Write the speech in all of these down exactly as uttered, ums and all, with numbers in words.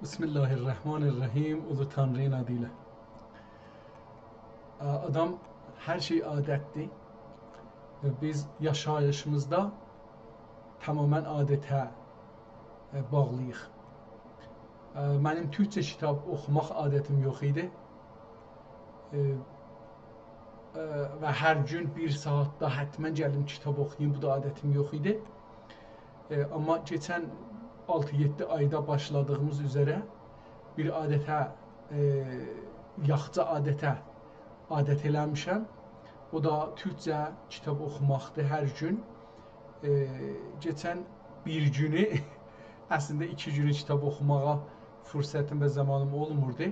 بسم الله الرحمن الرحیم. اولو تانری‌نین آدی ایله. ا، آدام هر شئی عادتدیر. ائ، بیز یاشاییشیمیزدا تماماً عادته، ائ، باغلی‌ییق. ا، منیم تورکجه کیتاب اوخوماق عادتیم یوخ ایدی. ائ، ا، و هر گون بیر ساعاتدا حتماً گلیم کیتاب اوخویوم، بو دا عادتیم یوخ ایدی. ائ، آمما کئچن آلتی-یئددی آیدا باشلادیغیمیز اوزره بیر عادته، ائ، یاخچی عادته عادت ائله‌میشم. او دا تورکجه کیتاب اوخوماقدیر هر گون. ائ، کئچن بیر گونو، اصلینده ایکی گونو کیتاب اوخوماغا فرصتیم و زامانیم اولموردو.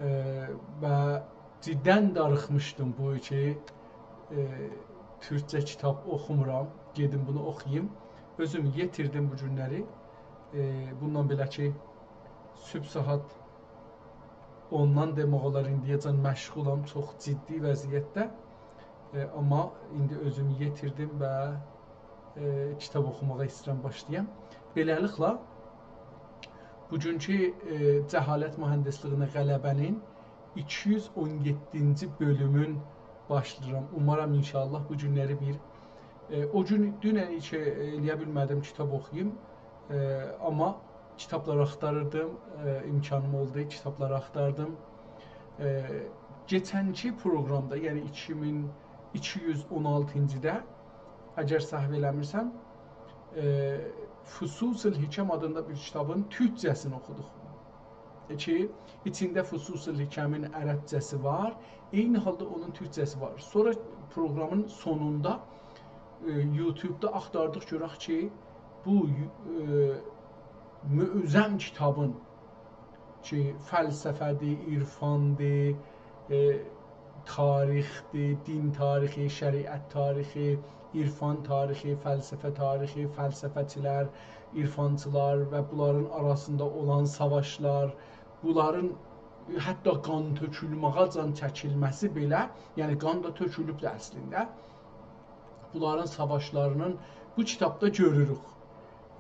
ائ، و جداً داریخمیشدیم بو کی، ائ، تورکجه کیتاب اوخومورام، گئدیم بونو اوخویوم. اؤزومو یئتیردیم بو گونلری. ائ، بوندان بئله کی، صبح ساعات اوندان دئمک اولار ایندییه‌جن مشغولام، چوخ جدی وضعیتده. ائ، آمما ایندی اؤزومو یئتیردیم و، ائ، کیتاب اوخوماغا ایسته‌ییرم باشلایام. بئله‌لیکله، بوگونکو، ائ، جهالت مهندسلیگینه غلبه‌نین ایکی یوز اون یئددینجی بؤلومون باشلاییرام. اومارام ان‌شاءالله بو گونلری بیر، ائ، او گون، دونن هئچ، ائ، ائله‌یه بیلمه‌دیم کیتاب اوخویوم. ائ، آمما کیتابلار آختاریردیم، ائ، امکانیم اولدو، کیتابلاری آختاردیم. ائ، کئچنکی پروگرامدا، یعنی ایکی مین ایکی یوز اون آلتینجی‌ده، اگر سهو ائله‌میرسم، ائ، فصوص الحکم آدیندا بیر کیتابین تورکجه‌سینی اوخودوق. کی، ایچینده فصوص الحکمین عربجه‌سی وار. عینی حالدا اونون تورکجه‌سی وار. سونرا پروگرامین سونوندا، ائ، یوتیوبدا آختاردیق گؤرک کی، بو، ائ، معظم کیتابین کی، فلسفه‌دیر، عرفاندیر، ائ، تاریخدیر، دین تاریخی، شریعت تاریخی، عرفان تاریخی، فلسفه تاریخی، فلسفه‌چیلر، عرفانچیلار و بونلارین آراسیندا اولان ساواشلار، بونلارین حتی قان تؤکولمه‌یه‌جن چکیلمه‌سی بئله، یعنی قان دا تؤکولوبدور اصلینده. بونلارین ساواشلارینین بو کیتابدا گؤروروک.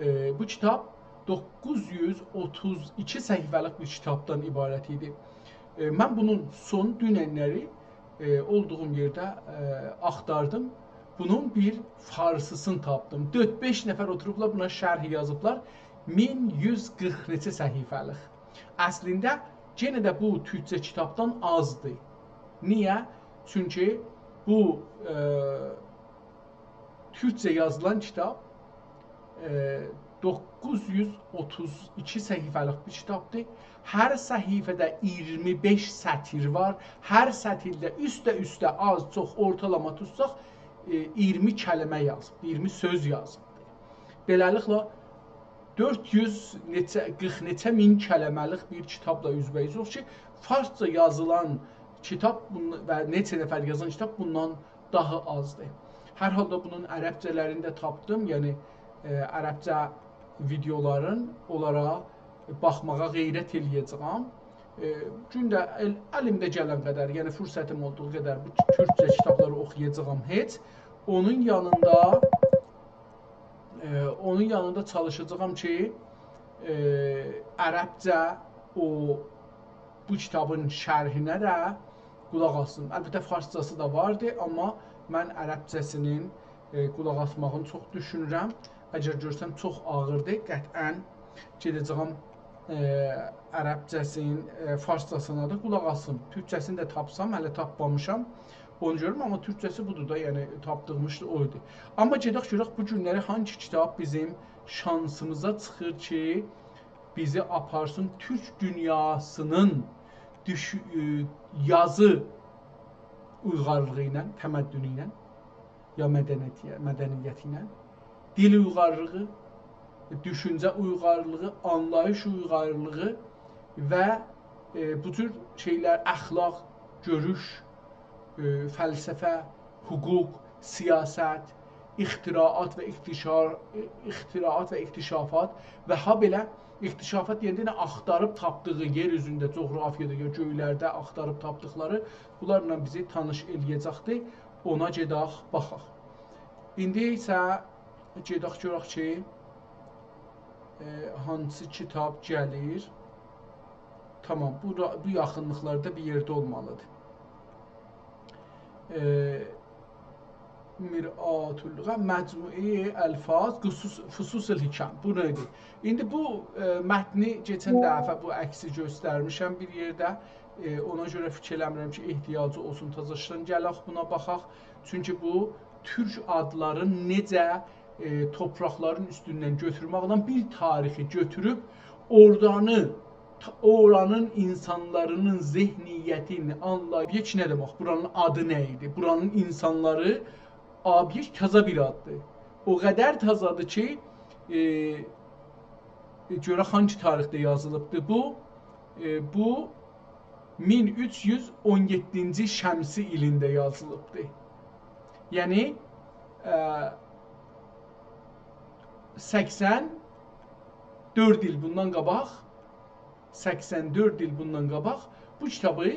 ائ، بو کیتاب دوققوز یوز اوتوز ایکی صفحه‌لیک بیر کیتابدان عبارت ایدی. ائ، من بونون سون دوننلری، ائ، اولدوغوم یئرده، ائ، آختاردیم. بونون بیر فارسی‌سینی تاپدیم. دؤرد-بئش نفر اوتوروبلار، بونا شرح یازیبلار. مین یوز قیرخ نئچه صفحه‌لیک. اصلینده، یئنه ده بو تورکجه کیتابدان آزدیر. نییه؟ چونکی بو، ائ، تورکجه یازیلان کیتاب، ائ، دوققوز یوز اوتوز ایکی صفحه‌لیک بیر کیتابدیر. هر صفحه‌ده اییرمی بئش سطر وار. هر سطرده اوسته-اوسته، آز-چوخ، اورتالاما توتساق، ائ، اییرمی کلمه یازیب، اییرمی سؤز یازیبدیر. بئله‌لیکله، دؤرد یوز نئچه، قیرخ نئچه مین کلمه‌لیک بیر کیتابلا اوزبه‌اوزوق کی، فارسجا یازیلان کیتاب بون-، و نئچه نفر یازان کیتاب بوندان داها آزدیر. هر حالدا بونون عربجه‌لرینی ده تاپدیم، یعنی، ائ، عربجه ویدئولارین، اونلارا باخماغا غیرت ائله‌یه‌جه‌یم. ائ، گونده ال-، الیمده گلن قدر، یعنی فرصتیم اولدوغو قدر بو تورکجه کیتابلاری اوخویاجاغام هئچ. اونون یانیندا، ائ، اونون یانیندا چالیشاجاغام کی، ائ، عربجه او، بو کیتابین شرحینه ده قولاق آسین. البته، فارسجاسی دا واردی، آمما من عربجه‌سینین، ائ، قولاق آسماغینی چوخ دوشونورم. اگر گؤرسم چوخ آغیردیر، قطعاً گئده‌جه‌یم، ائ، عربجه‌سین، ائ، فارسجاسینا دا قولاق آسیم. تورکجه‌سینی ده تاپسام، هله تاپمامیشام، اونو گؤروم، آمما تورکجه‌سی بودور دا، یعنی تاپدیغیمیز دا او ایدی. آمما گئدک گؤرک بو گونلری هانگی کیتاب بیزیم شانسیمیزا چیخیر کی، بیزی آپارسین تورک دونیاسینین دوش-، ائ، یازی اویغارلیغی ایله، تمدنو ایله، یا مدنیتی-، مدنیتی ایله، دیل اویغارلیغی، دوشونجه اویغارلیغی، آنلاییش اویغارلیغی و، ائ، بو جور شئیلر، اخلاق، گؤروش، ائ، فلسفه، حقوق، سیاست، اختراعات و اکتشار-، اختراعات و اکتشافات و هابئله اکتشافات دئینده یئنه آختاریب تاپدیغی، یئر اوزونده، جغرافیادا، یا گؤیلرده آختاریب تاپدیقلاری، بونلارلا بیزی تانیش ائله‌یه‌جکدیر. اونا گئدک، باخاق. ایندی ایسه گئدک گؤرک کی، ائ، هانسی کیتاب گلیر. تامام، بو، بو یاخینلیقلاردا بیر یئرده اولمالیدیر. ائ، مرآة اللغة، مجموعهٔ الفاظ، خصوص، فصوص الحکم. بو نه‌دیر؟ ایندی بو، ائ، متنی کئچن دفعه بو عکسی گؤسترمیشم بیر یئرده. ائ، اونا گؤره فیکیر ائله‌میرم کی، احتیاجی اولسون تازاشدان گلک بونا باخاق. چونکی بو تورک آدلارین نئجه، ائ، تورپاقلارین اوستوندن گؤتورمکله بیر تاریخی گؤتوروب اورانی، تا-، اورانین اینسانلارینین ذهنیتینی آنلاییب، کی، نه دئمک، بورانین آدی نه ایدی؟ بورانین اینسانلاری، آبیکت تازا بیر آددیر. او قدر تازادیر کی، ائ، ائ، گؤرک هانگی تاریخده یازیلیبدیر بو؟ ائ، بو مین اوچ یوز اون یئددینجی شمسی ایلینده یازیلیبدیر. یعنی، ائ، سکسن دؤرد ایل بوندان قاباق، سکسن دؤرد ایل بوندان قاباق بو کیتابی،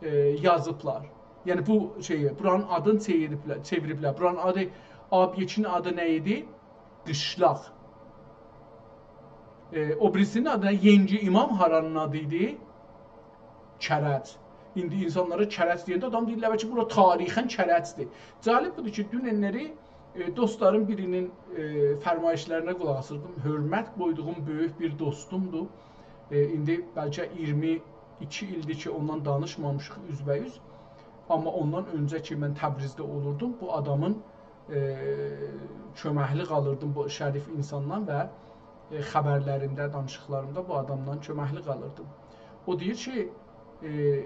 ائ، یازیبلار. یعنی بو شئیی، بورانین آدینی چئویریبلر، چئویریبلر. بورانین آدی، آبیکتین آدی نه ایدی؟ قیشلاق. ائ، او بیریسینین آدی نه؟ یئنگی امام هارانین آدی ایدی؟ کرج. ایندی اینسانلارا کرج دئینده آدام دئییرلر، بلکه بورا تاریخاً کرجدیر. جالب بودور کی، دوننلری، ائ، دوستلارین بیرینین، ائ، فرمایشلرینه قولاق آسیردیم. حؤرمت قویدوغوم بؤیوک بیر دوستومدور. ائ، ایندی بلکه اییرمی ایکی ایلدیر کی، اوندان دانیشمامیشیق اوزبه‌اوز. آمما اوندان اؤنجه کی، من تبریزده اولوردوم، بو آدامین، ائ، کؤمکلیک آلیردیم بو شریف اینساندان و، ائ، خبرلریمده، دانیشیقلاریمدا بو آدامدان کؤمکلیک آلیردیم. او دئییر کی، ائ،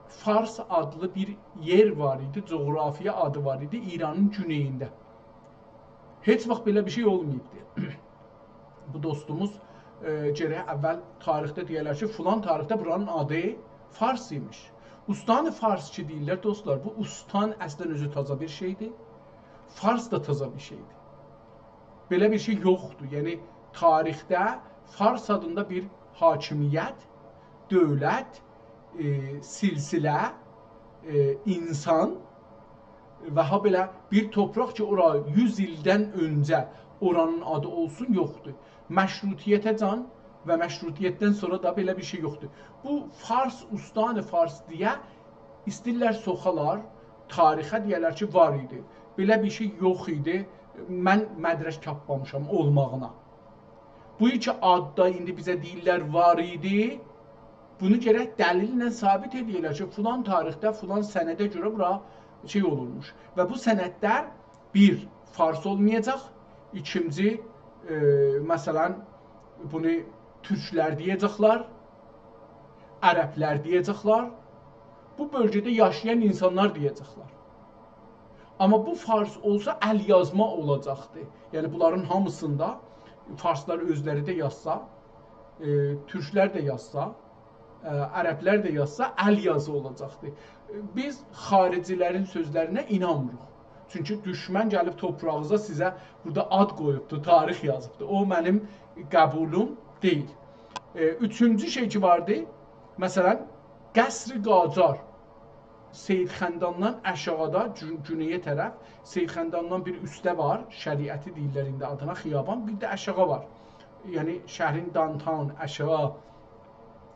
فارس آدلی بیر یئر وار ایدی، جغرافیا آدی وار ایدی ایرانین گونئیینده. هئچ واخت بئله بیر شئی اولماییبدی. بو دوستوموز، ائ، گرک اول تاریخده دئیه‌لر کی، فلان تاریخده بورانین آدی فارس ایمیش. استان فارس کی دئییرلر، دوستلار، بو استان اصلاً اؤزو تازا بیر شئیدیر. فارس دا تازا بیر شئیدیر. بئله بیر شئی یوخدور. یعنی، تاریخده فارس آدیندا بیر حاکمیت، دؤولت، ائ، سلسله، ائ، اینسان و هابئله بیر تورپاق کی، اورا یوز ایلدن اؤنجه اورانین آدی اولسون، یوخدور. مشروطیته‌جن و مشروطیتدن سونرا دا بئله بیر شئی یوخدور. بو فارس، استان فارس دئیه ایسته‌ییرلر سوخالار تاریخه، دئیه‌لر کی، وار ایدی. بئله بیر شئی یوخ ایدی. من مدرک تاپمامیشام اولماغینا. بو ایکی آد دا ایندی بیزه دئییرلر وار ایدی. بونو گرک دلیلله ثابت ائده‌لر کی، فلان تاریخده، فلان سنده گؤره بورا شئی اولورموش. و بو سندلر بیر، فارس اولمایاجاق. ایکینجی، ائ، مثلاً، بونو تورکلر دئیه‌جکلر، عربلر دئیه‌جکلر، بو بؤلگه‌ده یاشایان اینسانلار دئیه‌جکلر. آمما بو فارس اولسا، ال‌یازما اولاجاقدی. یعنی، بونلارین هامیسیندا فارسلار اؤزلری ده یازسا، ائ، تورکلر ده یازسا، ائ، عربلر ده یازسا، ال‌یازی اولاجاقدی. بیز خارجیلرین سؤزلرینه اینانمیریق. چونکی دوشمن گلیب تورپاغینیزا، سیزه بورادا آد قویوبدور، تاریخ یازیبدیر. او منیم قبولوم دئییل. ائ، اوچونجو شئی کی واردی، مثلاً، قصر قاجار. سیدخنداندان آشاغیدا، گون-، گونئیه طرف، سیدخنداندان بیر اوسته وار، شریعتی دئییرلر ایندی آدینا، خیابان، بیر ده آشاغی وار. یعنی، شهرین downtown، آشاغی،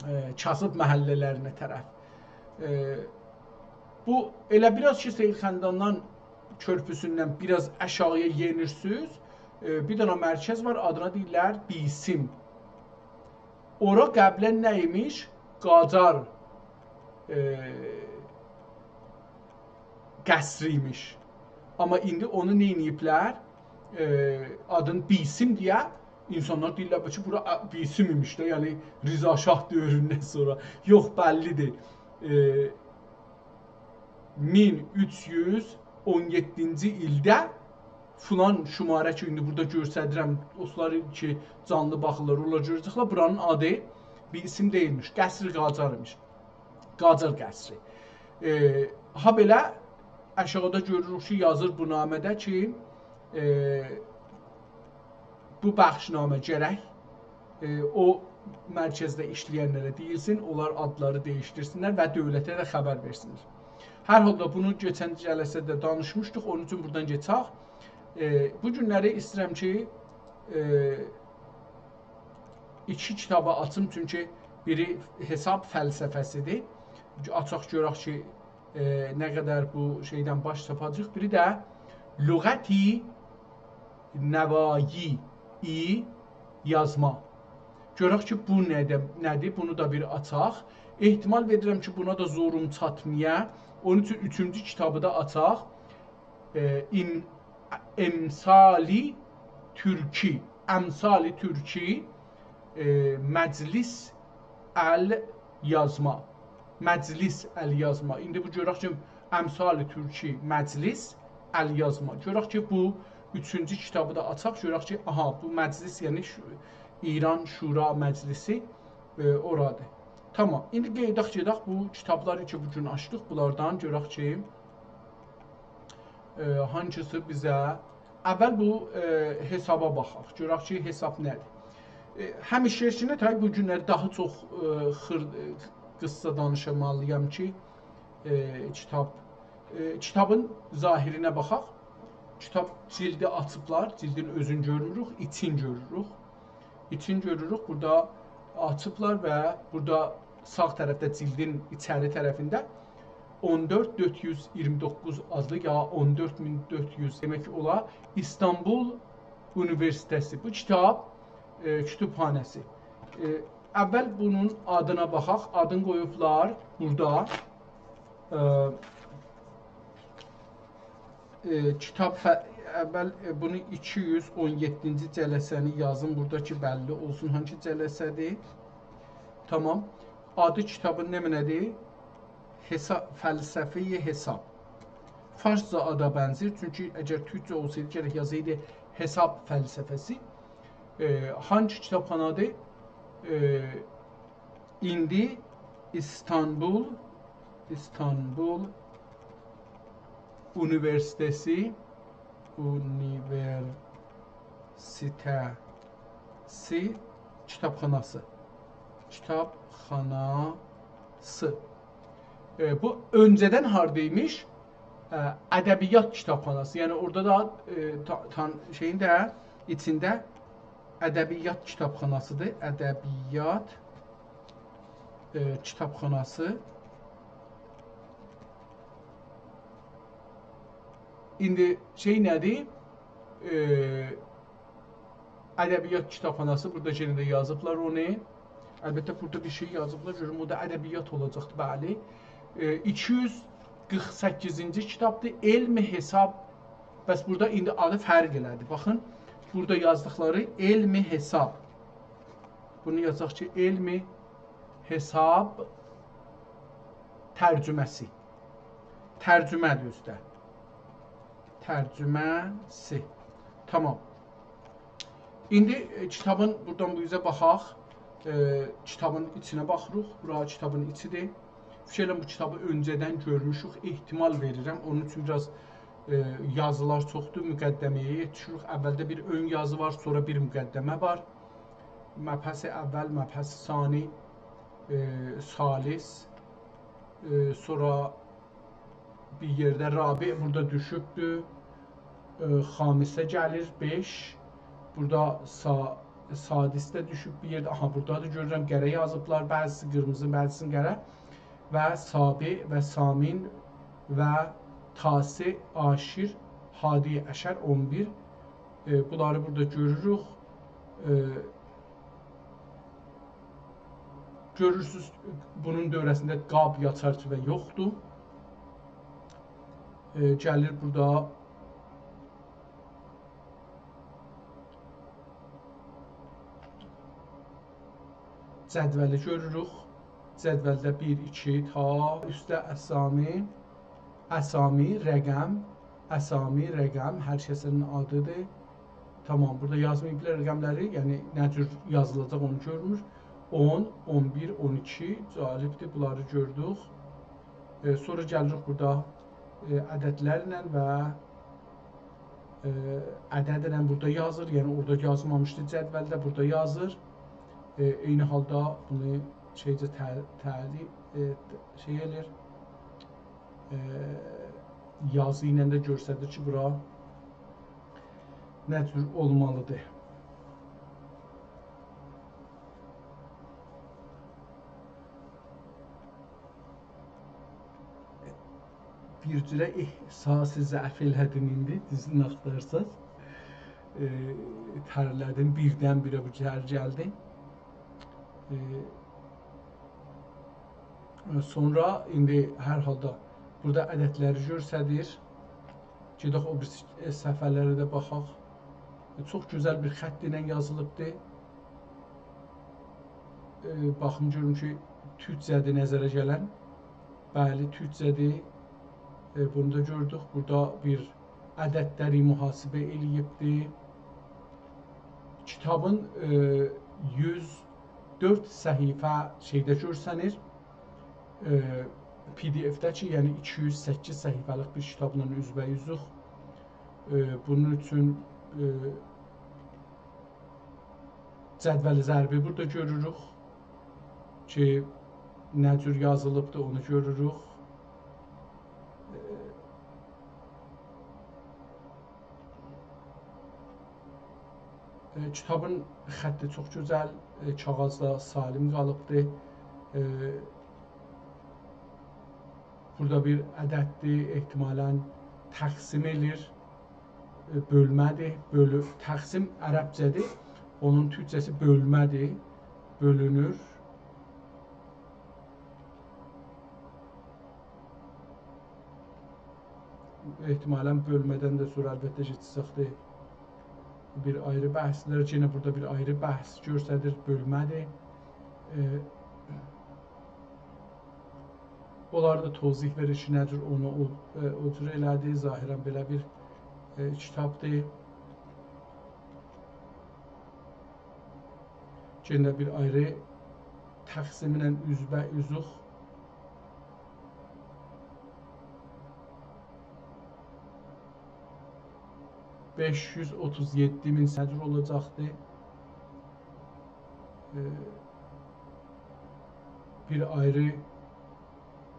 ائ، کاسیب محله‌لرینه طرف. ائ، بو ائله بیر آز کی، سیدخنداندان کؤرپوسوندن بیر آز آشاغییا یئنیرسیز، ائ، بیر دنه مرکز وار، آدینا دئییرلر بیسیم. اورا قبلاً نه ایمیش؟ قاجار، ائ، قصری ایمیش. آمما ایندی اونو نه ائدیبلر؟ ائ، آدین بیسیم دئیه اینسانلار دئییرلر، بلکه بورا، ا، بیسیم ایمیش ده، یعنی رضا شاه دؤوروندن سونرا. یوخ، بللی‌دیر. ائ، مین اوچ یوز اون یئددینجی ایلده فلان شماره کی، ایندی بورادا گؤستریرم، دوستلار کی، جانلی باخیرلار، اونلار گؤره‌جکلر، بورانین آدی بیسیم دئییلمیش، قصر قاجار ایمیش. قاجار قصری. ائ، هابئله آشاغیدا گؤروروک کی، یازیر بو نامه‌ده کی، ائ، بو بخشنامه گرک، ائ، او مرکزده ایشله‌ینلره دئییلسین، اونلار آدلاری دییشدیرسینلر و دؤولته ده خبر وئرسینلر. هر حالدا بونو کئچن جلسه‌ده دانیشمیشدیق، اونون اوچون بورادان کئچک. ائ، بو گونلری ایسته‌ییرم کی، ائ، ایکی کیتابی آچیم، چونکی بیری حساب فلسفه‌سی‌دیر. آچاق گؤرک کی، ائ، نه قدر بو شئیدن باش تاپاجاق. بیری ده لغت نوایی یازما. گؤرک کی، بو نه‌دیر، نه‌دیر؟ بونو دا بیر آچاق. احتمال وئریرم کی، بونا دا زوروم چاتمایا. اونون اوچون اوچونجو کیتابی دا آچاق. ائ، ام-، امثال تورکی، امثال تورکی، ائ، مجلس الیازما. مجلس الیازما. ایندی بو گؤرک کی، امثال تورکی، مجلس الیازما. گؤرک کی، بو اوچونجو کیتابی دا آچاق، گؤرک کی، آها، بو مجلس، یعنی شو-، ایران شورا مجلسی، ائ، اورادیر. تامام. ایندی قاییداق گئدک بو کیتابلاری کی، بو گون آچدیق، بونلاردان گؤرک کی، ائ، هانسیسی بیزه، اول بو، ائ، حسابا باخاق. گؤرک کی، حساب نه‌دیر؟ ائ، همیشه‌کینه تای بو گونلری داها چوخ، ائ، خیر-، ائ، قیسسا دانیشمالی‌یام کی، ائ، کیتاب، ائ، کیتابین ظاهرینه باخاق. کیتاب جیلدی آچیبلار، جیلدین اؤزون گؤرموروک، ایچین گؤروروک. ایچین گؤروروک، بورادا آچیبلار و بورادا ساغ طرفده جیلدین ایچری طرفینده اون دؤرد دؤرد یوز ایگیرمی دوققوز آدلی یا اون دؤرد مین دؤرد یوز، دئمک اولار ایستانبول اونیوئرسیته‌سی. بو کیتاب، ائ، کتابخانه‌سی. ائ، اول بونون آدینا باخاق. آدینی قویوبلار بورادا. ائ، ائ، کیتاب فه-، اول، ائ، بونو ایکی یوز اون یئددینجی جلسه‌نی یازیم بورادا کی، بللی اولسون هانسی جلسه‌دیر. تامام. آدی کیتابین نمنه‌دیر؟ حسا-، فلسفه‌ی حساب. فارسجا آدا بنزیر، چونکی اگر تورکجه اولسایدی، گرک یازایدی حساب فلسفه‌سی. ائ، هانسی کیتابخانادیر؟ ائ، ایندی ایستانبول، ایستانبول اونیوئرسیته‌سی، اونیوئرسیته‌سی کیتابخاناسی. کیتابخاناسی. ائ، بو اؤنجه‌دن هاردایمیش؟ ائ، ادبیات کیتابخاناسی. یعنی اورادا دا، ائ، تا-، تان-، شئیین ده ایچینده ادبیات کیتابخاناسی‌دیر. ادبیات، ائ، کیتابخاناسی. ایندی شئی نه‌دیر؟ ائ، ادبیات کیتابخاناسی، بورادا یئنه ده یازیبلار اونو. البته، بورادا بیر شئی یازیبلار، گؤروم او دا ادبیات اولاجاقدی، بلی. ائ، ایکی یوز قیرخ سککیزینجی کیتابدیر، علم حساب. بس بورادا ایندی آدی فرق ائله‌دی. باخین، بورادا یازدیقلاری علم حساب. بونو یازاق کی، علم حساب ترجمه‌سی. ترجمه‌دیر اوسته. ترجمه‌سی. تامام. ایندی، ائ، کیتابین بورادان بو اوزه باخاق. ائ، کیتابین ایچینه باخیریق. بورا کیتابین ایچی‌دیر. فیکر ائلیرم بو کیتابی اؤنجه‌دن گؤرموشوک. احتمال وئریرم. اونون اوچون بیر آز، ائ، یازیلار چوخدور. مقدمه‌یه یئتیشیریک. اولده بیر اؤن یازی وار، سونرا بیر مقدمه وار. مبحث اول، مبحث ثانی، ائ، ثالث، ائ، سونرا بیر یئرده رابع بورادا دوشوبدور. ائ، خامسه گلیر، بئش. بورادا سا-، سادس ده دوشوب بیر یئرده. آها، بورادا دا گؤرورم، قره یازیبلار. بعضیسی قیرمیزی، بعضیسینی قره. و سابع و ثامن و تاسع، عاشر، حادی عشر، اون بیر. ائ، بونلاری بورادا گؤروروک. ائ، گؤرورسونوز، بونون دؤوره‌سینده قاب یا چرچیوه یوخدور. ائ، گلیر بورادا جدولی گؤروروک. جدولده بیر، ایکی، تا اوسته اسامی، اسامی، رقم، اسامی، رقم، هر کسین آدی‌دیر. تامام، بورادا یازماییبلار رقملری، یعنی نه جور یازیلاجاق اونو گؤرمور. اون، اون بیر، اون ایکی، جالبدیر، بونلاری گؤردوک. ائ، سونرا گلیریک بورادا، ائ، عددلرله و، ائ، عددله بورادا یازیر، یعنی اورادا یازمامیشدی جدولده، بورادا یازیر. ائ، عینی حالدا بونو شئیجه تع-، تعریف، ائ، شئی ائله‌ییر. ائ، یازی ایله ده گؤستریر کی، بورا نه جور اولمالی‌دیر. بیر جوره احساس ضعف ائله‌دیم ایندی، دوزونو آختارساز. ائ، ترله‌دیم، بیردن-بیره بو جهر گلدی. ائ، سونرا ایندی هر حالدا بورادا عددلری گؤستریر. گئدک او بیریسی، ائ، صفحه‌لره ده باخاق. ائ، چوخ گؤزل بیر خط ایله یازیلیبدی. ائ، باخین گؤرون کی، تورکجه‌دیر نظره گلن. بلی، تورکجه‌دیر. ائ، بونو دا گؤردوک. بورادا بیر عددلری محاسبه ائله‌ییبدی. کیتابین، ائ، یوز دؤرد صفحه شئیده گؤرسنیر. ائ، پی دی اف‌ده کی، یعنی ایکی یوز سککیز صفحه‌لیک بیر کیتابلا اوزبه‌اوزوق. ائ، بونون اوچون، ائ، جدول ضربی بورادا گؤروروک کی، نه جور یازیلیبدیر، اونو گؤروروک. ائ، ائ، کیتابین خطی چوخ گؤزل، ائ، کاغیذدا سالم قالیبدی. ائ، بورادا بیر عدددیر، احتمالاً تقسیم ائله‌ییر. ائ، بؤلمه‌دیر. بؤلو-، تقسیم عربجه‌دیر. اونون تورکجه‌سی بؤلمه‌دیر. بؤلونور. احتمالاً بؤلمه‌دن ده سونرا البته کئچه‌جکدیر بیر آیری بحثلر. یئنه بورادا بیر آیری بحث گؤستریر، بؤلمه‌دیر. ائ، اونلاری دا توضیح وئریر کی، نه جور اونو او، ائ، او جور ائله‌دی. ظاهراً بئله بیر، ائ، کیتابدیر. یئنه بیر آیری تقسیمینن اوزبه‌اوزوق. بئش یوز اوتوز یئددی مین صدر اولاجاقدی. ائ، بیر آیری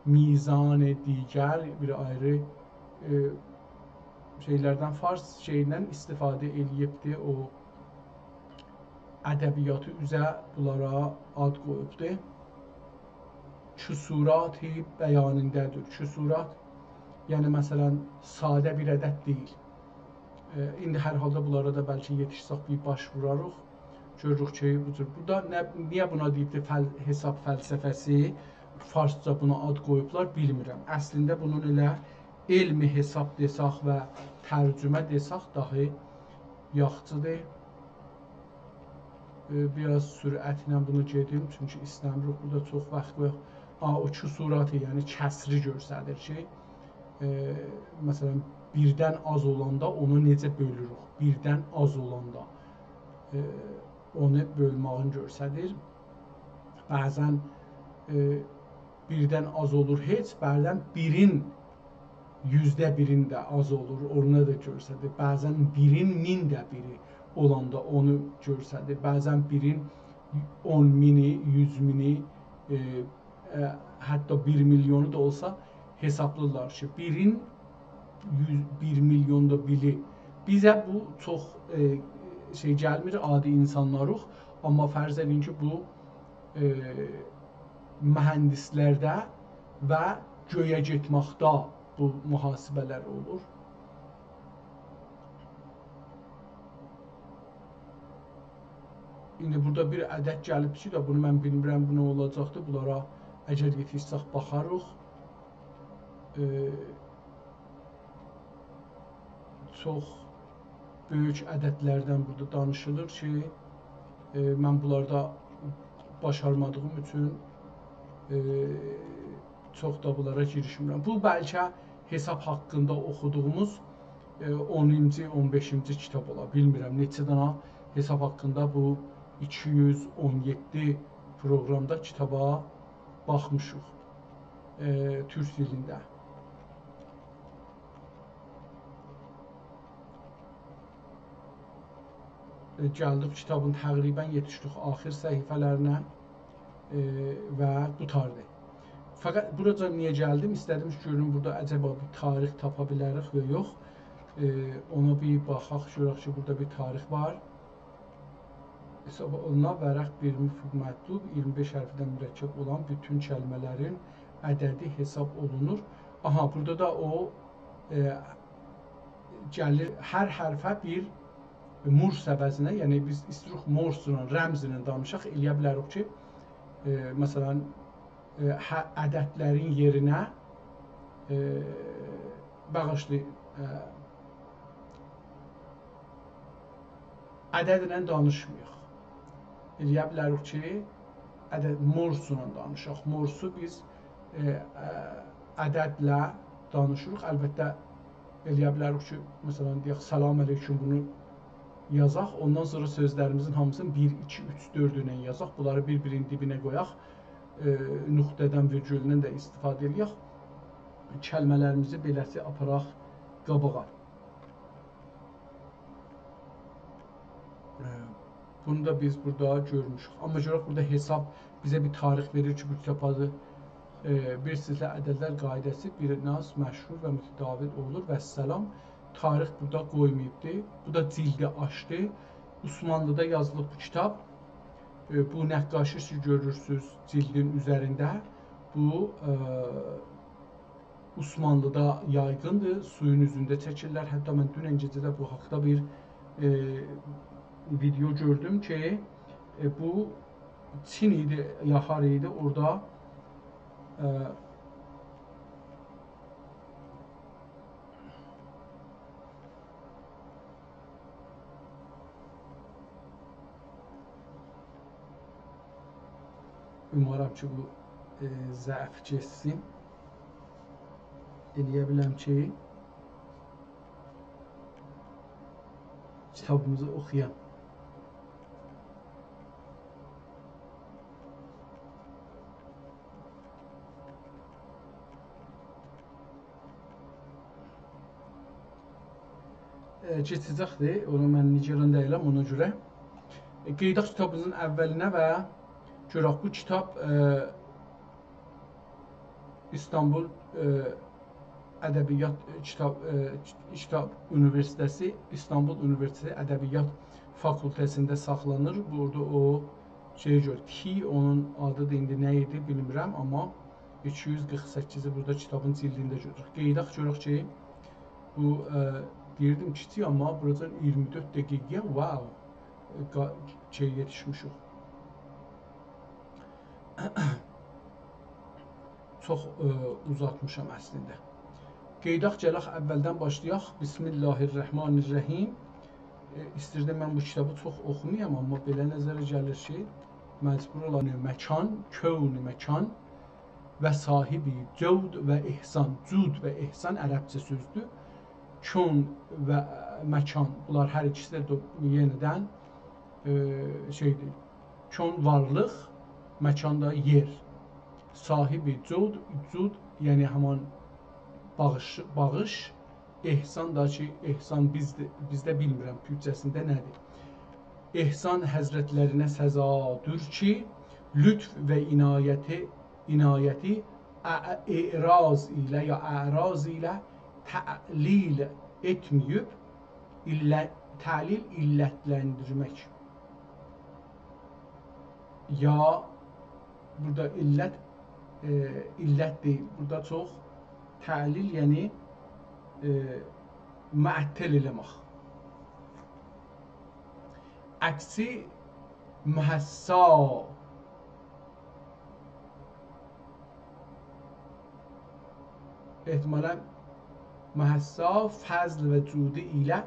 میزان دیگر، بیر آیری، ائ، شئیلردن، فارس شئییندن استفاده ائله‌ییبدی. او ادبیاتی اوزه بونلارا آد قویوبدو. کسورات بیانینده‌دیر. کسورات، یعنی مثلاً، ساده بیر عدد دئییل. ائ، ایندی هر حالدا بونلارا دا بلکه یئتیشسک بیر باش ووراریق. گؤروروک کی، بو جور. بورادا نه، نییه بونا دئییبدی فل-، حساب فلسفه‌سی؟ فارسجا بونا آد قویوبلار، بیلمیرم. اصلینده بونون ائله علم حساب دئسک و ترجمه دئسک داهی یاخشیدیر. ائ، بیر آز سرعتله بونو گئدیم، چونکی ایسته‌میریک بورادا چوخ واخت قویاق. آ، او کسوراتی، یعنی کسری گؤستریر کی، ائ، مثلاً، بیردن آز اولاندا اونو نئجه بؤلوروک؟ بیردن آز اولاندا، ائ، اونو بؤلماغین گؤستریر. بعضاً، ائ، بیردن آز اولور هئچ، بعضاً بیرین یوزده بیرین ده آز اولور، اونو دا گؤستریر. بعضاً بیرین مین ده بیری اولاندا اونو گؤستریر. بعضاً بیرین اون مینی، یوز مینی، ائ، ائ، حتی بیر میلیونو دا اولسا حسابلاییرلار کی، بیرین یوز، بیر میلیوندا بیری. بیزه بو چوخ، ائ، شئی گلمیر، عادی اینسانلاریق. آمما فرض ائدین کی، بو، ائ، مهندسلرده و گؤیه گئتمکده بو محاسبه‌لر اولور. ایندی بورادا بیر عدد گلیب کی، دا بونو من بیلمیرم، بو نه اولاجاقدیر. بونلارا اگر یئتیشسک، باخاریق. ائ، چوخ بؤیوک عددلردن بورادا دانیشیلیر کی، ائ، من بونلاردا باشارمادیغیم اوچون، ائ، چوخ دا بونلارا گیریشمیرم. بو بلکه حساب حاقیندا اوخودوغوموز، ائ، اونونجو، اون بئشینجی کیتاب اولا. بیلمیرم نئچه دانا حساب حاقیندا بو ایکی یوز اون یئددی پروگرامدا کیتابا باخمیشیق، ائ، تورک دیلینده. ائ، گلدیک کیتابین تقریباً یئتیشدیک آخر صفحه‌لرینه، ائ، و قوتاردی. فقط بوراجا نییه گلدیم؟ ایسته‌دیم کی، گؤروم بورادا عجبا بیر تاریخ تاپا بیلریک یا یوخ. ائ، اونا بیر باخاق، گؤرک کی، بورادا بیر تاریخ وار. حساب اولونا ورق بیرمی فوق مطلوب، اییرمی بئش حرفدن مرکب اولان بوتون کلمه‌لرین عددی حساب اولونور. آها، بورادا دا او، ائ، گلیر، هر حرفه بیر مورس عوضینه، یعنی بیز ایستیروخ مورسلا، رمزله دانیشاق، ائلیه بیلریک کی، ائ، مثلا، ائ، هه، عددلرین یئرینه، ائ، باغیشلایین، ائ، عددله دانیشمایاق. ائلیه بیلریک کی، عدد، مورسلا دانیشاق. مورسو بیز، ائ، ائ، عددله دانیشیریق. البته، ائلیه بیلریک کی، مثلا، دئیک، «سلام علیکم»، بونو یازاق. اوندان سونرا سؤزلریمیزین هامیسینی بیر، ایکی، اوچ، دؤرد ایله یازاق. بونلاری بیر-بیرینین دیبینه قویاق. ائ، نقطه‌دن، ویرگولدن ده استفاده ائلیک. کلمه‌لریمیزی بئله‌سی آپاراق قاباغا. ائ، بونو دا بیز بورادا گؤرموشوک. آمما گؤرک بورادا حساب بیزه بیر تاریخ وئریر کی، بو کیتاب آدی، ائ، بیر سیزله عددلر قاعده‌سی بیر ناز مشهور و متداول اولور. والسلام. تاریخ بورادا قویماییبدی. بو دا جیلدی آچدی. عثمانلی‌دا یازیلیب بو کیتاب. ائ، بو نقاشی سیز گؤرورسونوز جیلدین اوزرینده. بو، ائ، عثمانلی‌دا یایغیندیر، سویون اوزونده چکیرلر. حتی من دونن گئجه ده بو حاقدا بیر، ائ، ویدئو گؤردوم کی، ائ، بو چین ایدی، یا هارا ایدی، اورادا، ائ، اومارام کی، بو، ائ، ضعف کئچسین. ائلیه بیلم کی، کیتابیمیزی اوخویام. ائ، کئچه‌جکدیر. اونو من نگران دئییلم، اونا گؤره. ائ، قئییداق کیتابیمیزین اولینه و گؤرک بو کیتاب، ائ، ایستانبول، ائ، ادبیات، ائ، کیتاب، ائ، کیتاب اونیوئرسیته‌سی، ایستانبول اونیوئرسیته‌تی ادبیات فاکولته‌سینده ساخلانیر. بورادا او شئی گؤر، کی، اونون آدی دا ایندی نه ایدی بیلمیرم، آمما ایکی یوز قیرخ سککیزی بورادا کیتابین جیلدینده گؤروروک. قئییداق گؤرک کی، بو، ائ، دئییردیم کیچیک، آمما بوراجان اییرمی دؤرد دقیقه‌یه، واو، ائ، قا-، شئی یئتیشمیشیک. چوخ، ائ، اوزاتمیشام اصلینده. قئییداق گلک، اولدن باشلایاق. بسم الله الرحمن الرحیم. ائ، ایستیردیم من بو کیتابی چوخ اوخومایام، آمما بئله نظره گلیر کی، مجبور اولان مکان، کون مکان و صاحب جود و احسان. جود و احسان عربجه سؤزدور. کون و مکان، بونلار هر ایکیسی ده دو-، یئنیدن، ائ، شئیدیر. کون وارلیق، مکان دا یئر. صاحب جود، جود، یعنی همان باغیش، باغیش. احسان دا کی، احسان بیز ده، بیزده بیلمیرم تورکجه‌سینده نه‌دیر. احسان حضرتلرینه سزادور کی، لطف و عنایتی، عنایتی اع-، اعراض ایله یا اعراض ایله تعلیل ائتمه‌ییب، علت، تعلیل علتلندیرمک. یا بورادا علت، ائ، علت دئییل. بورادا چوخ تعلیل، یعنی، ائ، معطل ائله‌مک. عکسی محسا، احتمالاً محسا فضل و جودو ایله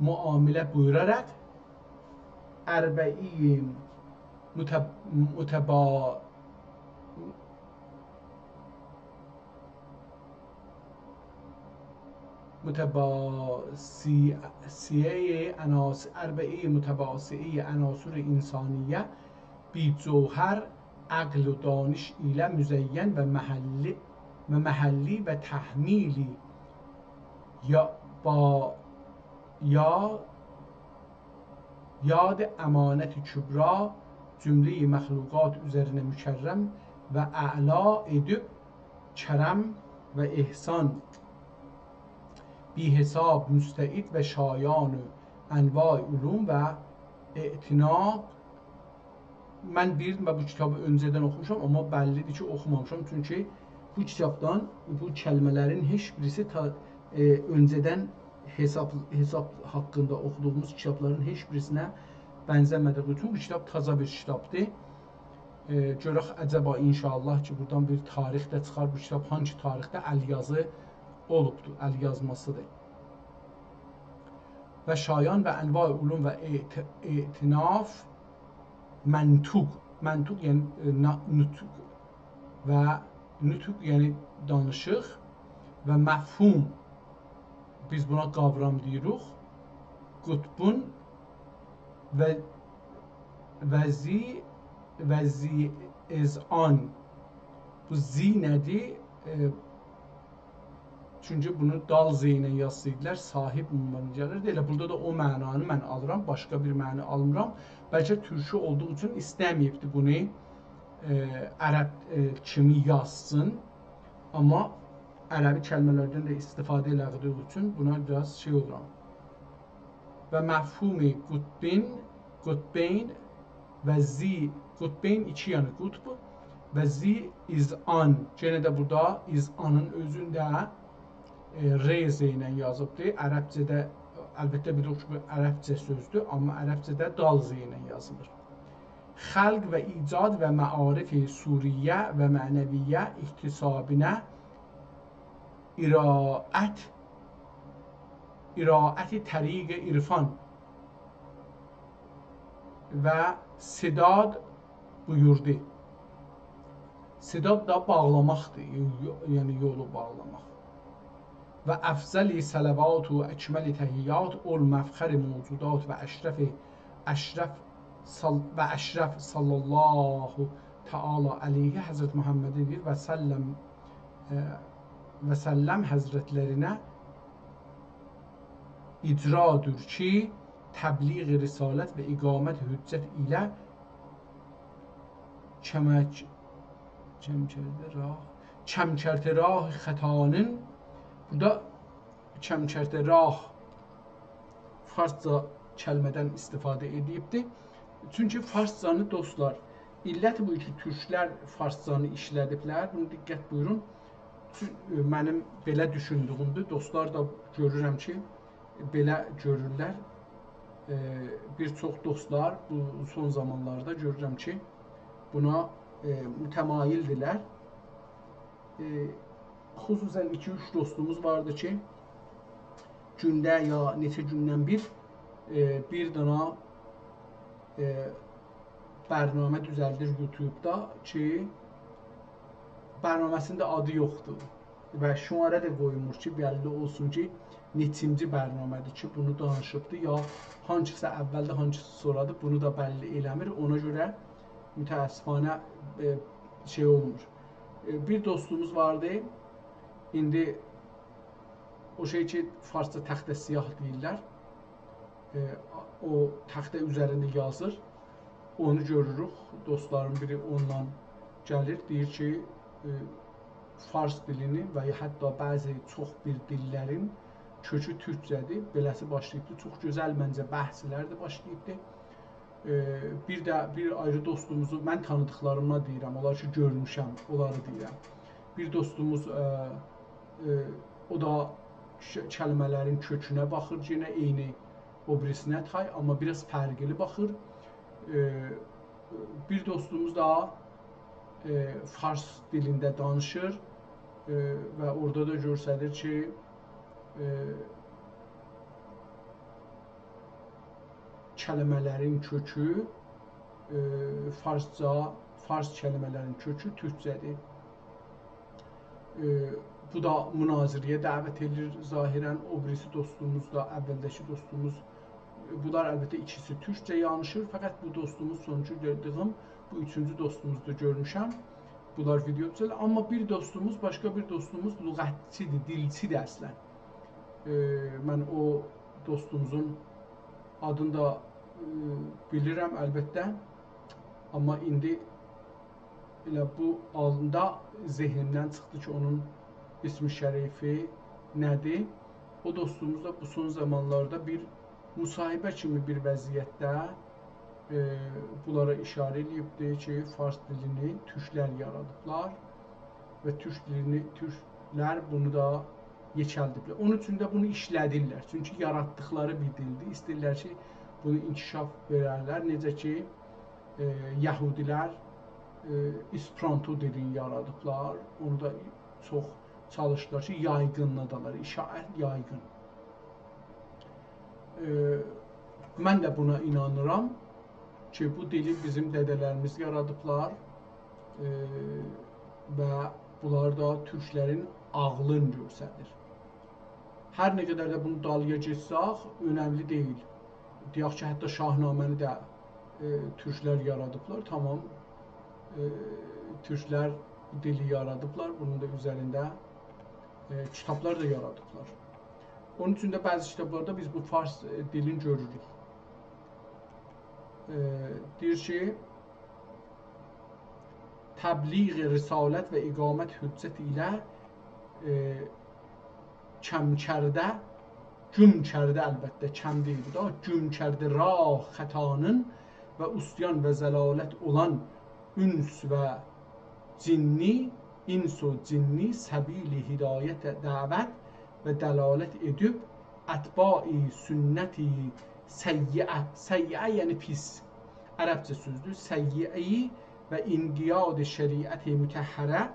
معامله بویوراراق اربعی متب-، متبا-، متباسیه عناصر، اربعی متباسیه عناصر انسانیه بی جوهر، عقل و دانش ایله مزین و محلی، و محلی و تحمیلی یا با، یا یاد امانت کبری جمله‌ی مخلوقات اوزرینه مکرم و اعلا ائدیب کرم و احسان بی‌حساب مستعد و شایان انواع علوم و اعتناق. من دئییردیم، من بو کیتابی اؤنجه‌دن اوخوموشام، آمما بللی‌دیر کی، اوخومامیشام. چونکی بو کیتابدان بو کلمه‌لرین هئچ بیریسی تا، ائ، اؤنجه‌دن حساب، حساب حاقیندا اوخودوغوموز کیتابلارین هئچ بیریسینه بنزه‌مه‌دیگی اوچون بو کیتاب تازا بیر کیتابدیر. ائ، گؤرک عجبا ان‌شاءالله کی، بورادان بیر تاریخ ده چیخار، بو کیتاب هانسی تاریخده ال‌یازی اولوبدور، ال‌یازماسیدیر. و شایان و انواع علوم و اعت-، اعتناف منطوق، منطوق یعنی، ائ، نا-، نطق و نطق یعنی دانیشیق و مفهوم، بیز بونا قاورام دئییریک. قطبون و، و ذی، و ذی اذعان. بو ذی نه‌دیر؟ ائ، چونکی بونو دال «ذ» ایله یازسایدیلار، صاحب معناسی گلیردی. ائله بورادا دا او معنانی من آلیرام، باشقا بیر معنا آلمیرام. بلکه تورکو اولدوغو اوچون ایسته‌مه‌ییبدی بونو، ائ، عرب، ائ، کیمی یازسین. آمما عربی کلمه‌لردن ده استفاده ائله‌دیگی اوچون بونا بیر آز شئی اولورام. و مفهوم قطبین، قطبین و ذی، قطبین ایکی یعنی قطب و ذی اذعان. یئنه ده بورادا اذعانین اؤزونده، ائ، «ر» ز ایله یازیبدیر. عربجه‌ده، البته بیلیریک کی، بو عربجه سؤزدور، آمما عربجه‌ده دال «ذ» ایله یازیلیر. خلق و ایجاد و معارف صوریه و معنویه اکتسابینه اراعت، اراعت طریق عرفان و سداد بویوردو. سداد دا باغلاماقدیر، یو-، یو-، یعنی یولو باغلاماق. و افضل صلوات و اکمل تحیات، اول مفخر موجودات و اشرف، اشرف صل-، و اشرف صلی الله تعالی علیه حضرت محمد دئییر و سلم، ائ، و سلم حضرتلرینه اجرادور کی، تبلیغ رسالت و اقامت حجت ایله کمک، کمکرده راه، کمکرده راه خطانین، بورادا کمکرده راه فارسجا کلمه‌دن استفاده ائدیبدی. چونکی فارسجانی، دوستلار، علت بو کی، تورکلر فارسجانی ایشله‌دیبلر. بونو دقت بویورون. چون-، منیم بئله دوشوندویومدور. دوستلار دا گؤرورم کی، بئله گؤرورلر. ائ، بیر چوخ دوستلار بو سون زامانلاردا گؤرورم کی، بونا، ائ، متمایلدیرلر. ائ، خصوصاً ایکی-اوچ دوستوموز واردی کی، گونده یا نئچه گوندن بیر، ائ، بیر دانا، ائ، برنامه دوزلدیر یوتیوبدا کی، برنامه‌سینده آدی یوخدور و شماره ده قویمور کی، بللی اولسون کی، نئچینجی برنامه‌دیر کی، بونو دانیشیبدی، یا هانسیسا اولدیر، هانسیسا سونرادیر، بونو دا بللی ائله‌میر. اونا گؤره متأسفانه، ائ، شئی اولمور. ائ، بیر دوستوموز واردی، ایندی او شئی کی، فارسجا تخته سیاه دئییرلر. ائ، او تخته اوزرینده یازیر. اونو گؤروروک. دوستلارین بیری اوندان گلیر، دئییر کی، ائ، فارس دیلینین و یا حتی بعضی چوخ بیر دیللرین کؤکو تورکجه‌دیر. بئله‌سی باشلاییبدی. چوخ گؤزل منجه بحثلر ده باشلاییبدی. ائ، بیر ده بیر آیری دوستوموزو، من تانیدیقلاریما دئییرم، اونلار کی گؤرموشم، اونلاری دئییرم. بیر دوستوموز، ائ، ائ، او دا ک-، کلمه‌لرین کؤکونه باخیر، یئنه عینی او بیریسینه تای، آمما بیر آز فرقلی باخیر. ائ، بیر دوستوموز دا، ائ، فارس دیلینده دانیشیر، ائ، و اورادا دا گؤستریر کی، ائ، کلمه‌لرین کؤکو، ائ، فارسجا، فارس کلمه‌لرین کؤکو تورکجه‌دیر. ائ، بو دا مناظره‌یه دعوت ائدیر ظاهراً. او بیریسی دوستوموز دا، اولده‌کی دوستوموز، ائ، بونلار البته ایکیسی تورکجه دانیشیر، فقط بو دوستوموز سونونجو گؤردویوم، بو اوچونجو دوستوموزدور گؤرموشم. بونلار ویدئو دوزلدیر. آمما بیر دوستوموز، باشقا بیر دوستوموز لغتچیدیر، دیلچیدیر اصلاً. ائ، من او دوستوموزون آدینی دا، ائ، بیلیرم البته. آمما ایندی ائله بو آندا ذهنیمدن چیخدی کی، اونون اسم شریفی نه‌دیر؟ او دوستوموز دا بو سون زامانلاردا بیر مصاحبه کیمی بیر وضعیتده، ائ، بونلارا اشاره ائله‌ییبدی کی، فارس دیلینی تورکلر یارادیبلار. و تورک دیلینی، تورکلر بونو دا یئکلدیبلر. اونون اوچون ده بونو ایشله‌دیرلر. چونکی یاراتدیقلاری بیر دیلدیر. ایسته‌ییرلر کی، بونو انکشاف وئررلر. نئجه کی، ائ، یهودیلر، ائ، اسپرانتو دیلینی یارادیبلار. اونو دا چوخ چالیشدیلار کی، یایغینلادالار، اشاعت یایغین. ائ، من ده بونا اینانیرام کی، بو دیلی بیزیم دده‌لریمیز یارادیبلار، ائ، و بونلار دا تورکلرین عاغلینی گؤستریر. هر نه قدر ده بونون دالییا گئتسک، اؤنملی دئییل. دئیک کی، حتی شاهنامه‌نی ده، ائ، تورکلر یارادیبلار. تامام، ائ، تورکلر بو دیلی یارادیبلار، بونون دا اوزرینده، ائ، کیتابلار دا یارادیبلار. اونون اوچون ده بعضی کیتابلاردا بیز بو فارس، ائ، دیلینی گؤروروک. ائ، دئییر کی، تبلیغ رسالت و اقامت حجت ایله، ائ، کم کرده، گم کرده، البته، کم دئییل بو دا، گم کرده راه خطانین و عصیان و ضلالت اولان انس و جنی، انس و جنی سبیل هدایت دعوت و دلالت ائدیب، اتباع سنت سیئه، سیئه یعنی پیس، عربجه سؤزدور، سیئه‌ای و انقیاد شریعت مطهره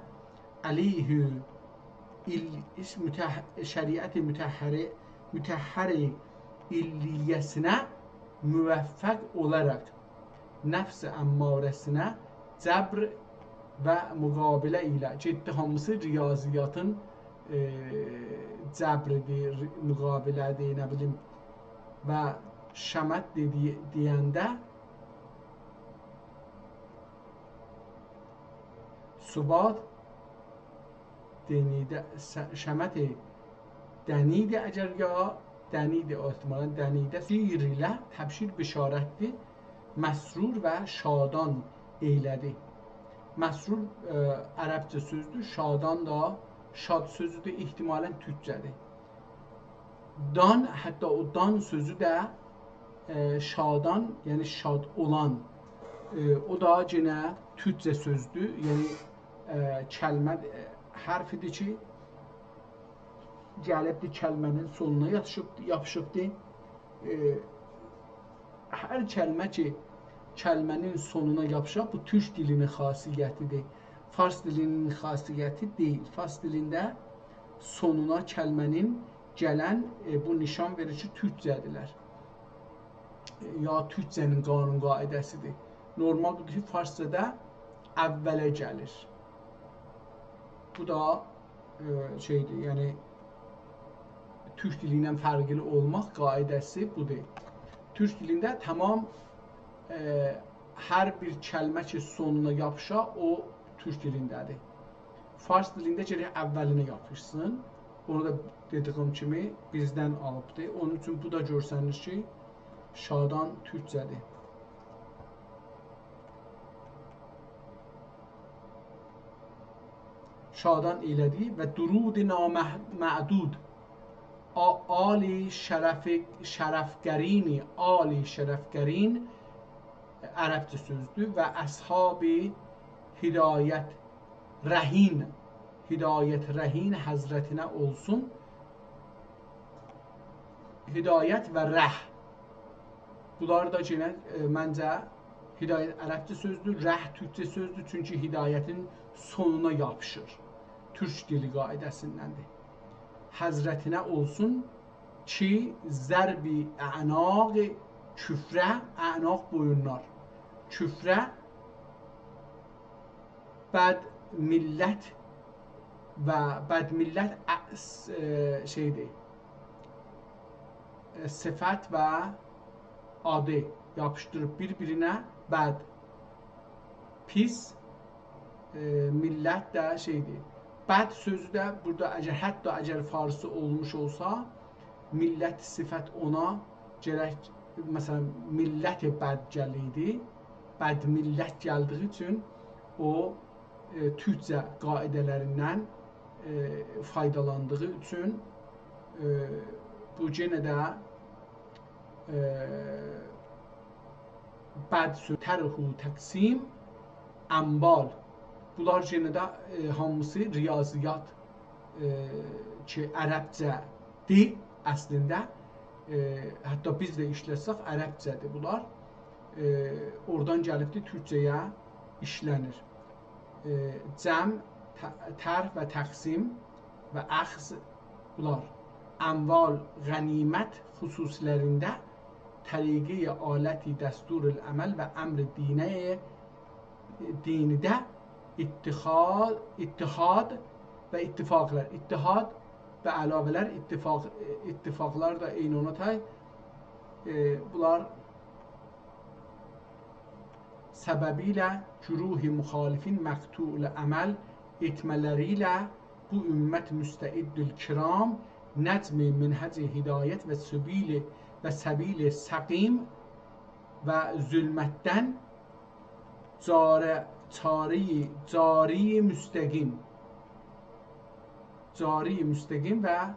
علیه ال-، مطه-، شریعت مطهره، مطهر علیه‌سینه موفق اولاراق نفس اماره‌سینه جبر و مقابله ایله، گئتدی هامیسی ریاضیاتین، ائ، جبریدیر، مقابله‌دیر، نه بیلیم، و شمت دئدی-، دئینده ثبات دنیده، س-، شمت دنیده اگر یا دنیده، احتمالاً دنیده، شیر ایله تبشیر بشارتدیر، مسرور و شادان ائیله‌دی. مسرور، ائ، عربجه سؤزدور، شادان دا شاد سؤزودور، احتمالاً تورکجه‌دیر. دان، حتی او دان سؤزو ده، ائ، شادان، یعنی شاد اولان، ائ، او دا یئنه تورکجه سؤزدور، یعنی، ائ، کلمه، ائ، حرفیدیر کی، گلیبدی کلمه‌نین سونونا یاپیشیب، یاپیشیبدی. ائ، هر کلمه کی، کلمه‌نین سونونا یاپیشا، بو تورک دیلینین خاصیتیدیر. فارس دیلینین خاصیتی دئییل. فارس دیلینده سونونا کلمه‌نین گلن، ائ، بو نشان وئریر کی، تورکجه‌دیرلر. ائ، یا تورکجه‌نین قانون قاعده‌سیدیر. نورمال بودور کی، فارسجادا اوّله گلیر. بو دا، ائ، شئیدیر، یعنی تورک دیلی ایله فرقلی اولماق قاعده‌سی بودور. تورک دیلینده تامام، ائ، هر بیر کلمه کی، سونونا یاپیشا، او تورک دیلینده‌دیر. فارس دیلینده گرک اوّلینه یاپیشسین. اونو دا دئدیگیم کیمی بیزدن آلیبدیر. اونون اوچون بو دا گؤرسنیر کی، شادان تورکجه‌دیر. شادان ائیله‌دی و درود نامحدود، آ-، آل شرف-، شرفگرین، آل شرفگرین، عربجه سؤزدور، و اصحاب هدایت رهین، هدایت رهین حضرتینه اولسون. هدایت و ره. بونلار دا یئنه، ائ، منجه، هدایت عربجه سؤزدور، ره تورکجه سؤزدور، چونکی هدایتین سونونا یاپیشیر. تورک دیلی قاعده‌سیندندیر. حضرتینه اولسون کی، ضرب اعناق کفره، اعناق بویونلار. کفره بد ملت و بد ملت ا-، س-، ائ، شئیدیر، ائ، صفت و آدی یاپیشدیریب بیر-بیرینه، بد، پیس، ائ، ملت ده شئیدیر. بد سؤزو ده بورادا اگر، حتی اگر فارسی اولموش اولسا، ملت صفت اونا گرک، مثلا، ملت بد گلیردی. بد ملت گلدیگی اوچون او، ائ، تورکجه قاعده‌لریندن، ائ، فایدالاندیغی اوچون، ائ، بو یئنه ده، ائ، بد سؤ-، طرح تقسیم اموال. بونلار یئنه ده، ائ، هامیسی ریاضیات، ائ، کی، عربجه‌دیر اصلینده. ائ، حتی بیز ده ایشلتسک، عربجه‌دیر بونلار. ائ، اورادان گلیبدیر، تورکجه‌یه ایشله‌نیر. ائ، جمع، ط-، طرح و تقسیم و اخذ، بونلار اموال، غنیمت خصوصی‌لرینده طریقه‌ی آلتی دستورالعمل و امر دینی، دینی‌ده اتخاذ، اتحاد و اتفاقلار. اتحاد و علاوه‌لر، اتفاق، اتفاقلار دا عینی اونا تای. ائ، بونلار سببیله گروه مخالفین مقطوع الامل ائتمه‌لری ایله بو امت مستعد الکرام نجم منهج هدایت و سبیل، و سبیل سقیم و ظلمتدن جاره، چاره‌ی، جاری مستقیم، جاری مستقیم و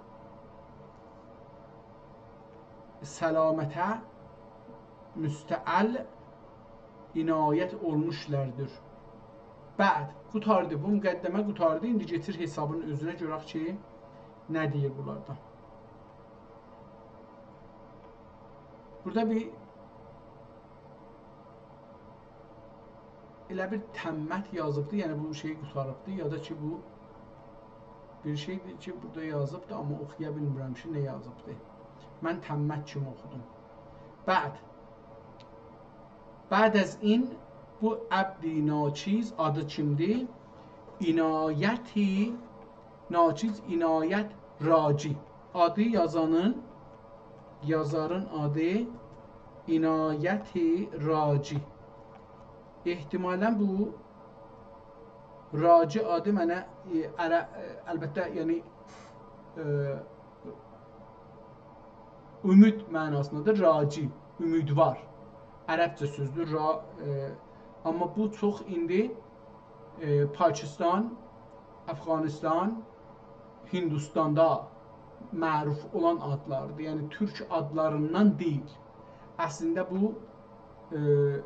سلامته مستعل عنایت اولموشلاردیر. بعد، قوتاردی، بو مقدمه قوتاردی. ایندی گئچیر حسابین اؤزونه، گؤرک کی، نه دئییر بونلاردا. بورادا بیر ائله بیر تمت یازیبدی، یعنی بو شئی قوتاریبدی، یا دا کی، بو بیر شئیدیر کی، بورادا یازیبدی، آمما اوخویا بیلمیرم کی، نه یازیبدی. من تمت کیمی اوخودوم. بعد، بعد از این بو عبد ناچیز، آدی کیمدیر؟ عنایت ناچیز، عنایت راجی. آدی یازانین، یازارین آدی عنایت راجی. احتمالاً بو راجی آدی منه، ائ، عره-، ائ، البته، یعنی، ائ، امید معناسیندادیر، راجی، امیدوار. عربجه سؤزدور، را-، ائ، آمما بو چوخ ایندی، ائ، پاکستان، افغانستان، هندوستاندا معروف اولان آدلاردیر. یعنی، تورک آدلاریندان دئییل. اصلینده بو، ائ،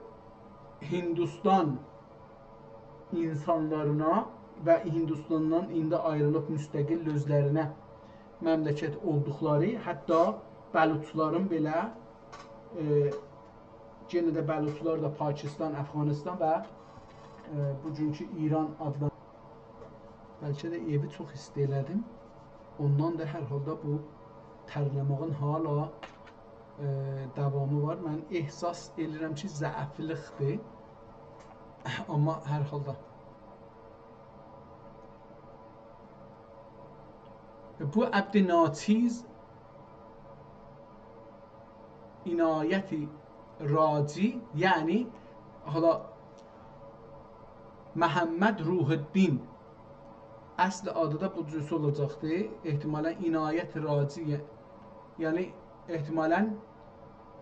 هندوستان اینسانلارینا و هندوستاندان ایندی آیریلیب مستقل اؤزلرینه مملکت اولدوقلاری، حتی بلوچلارین بئله، ائ، یئنه ده بلوچلار دا پاکستان، افغانستان و، ائ، بوگونکو ایران آدلان-، بلکه ده ائوی چوخ ایستی ائله‌دیم. اوندان دا هر حالدا بو ترله‌مه‌یین حالا، ائ، داوامی وار. من احساس ائدیرم کی، ضعیفلیکدیر. آمما هر حالدا. بو عبد ناچیز عنایت راجی، یعنی حالا محمد روح‌الدین، اصل آدی دا بو جورسه اولاجاقدی. احتمالاً عنایت راجی، یعنی احتمالاً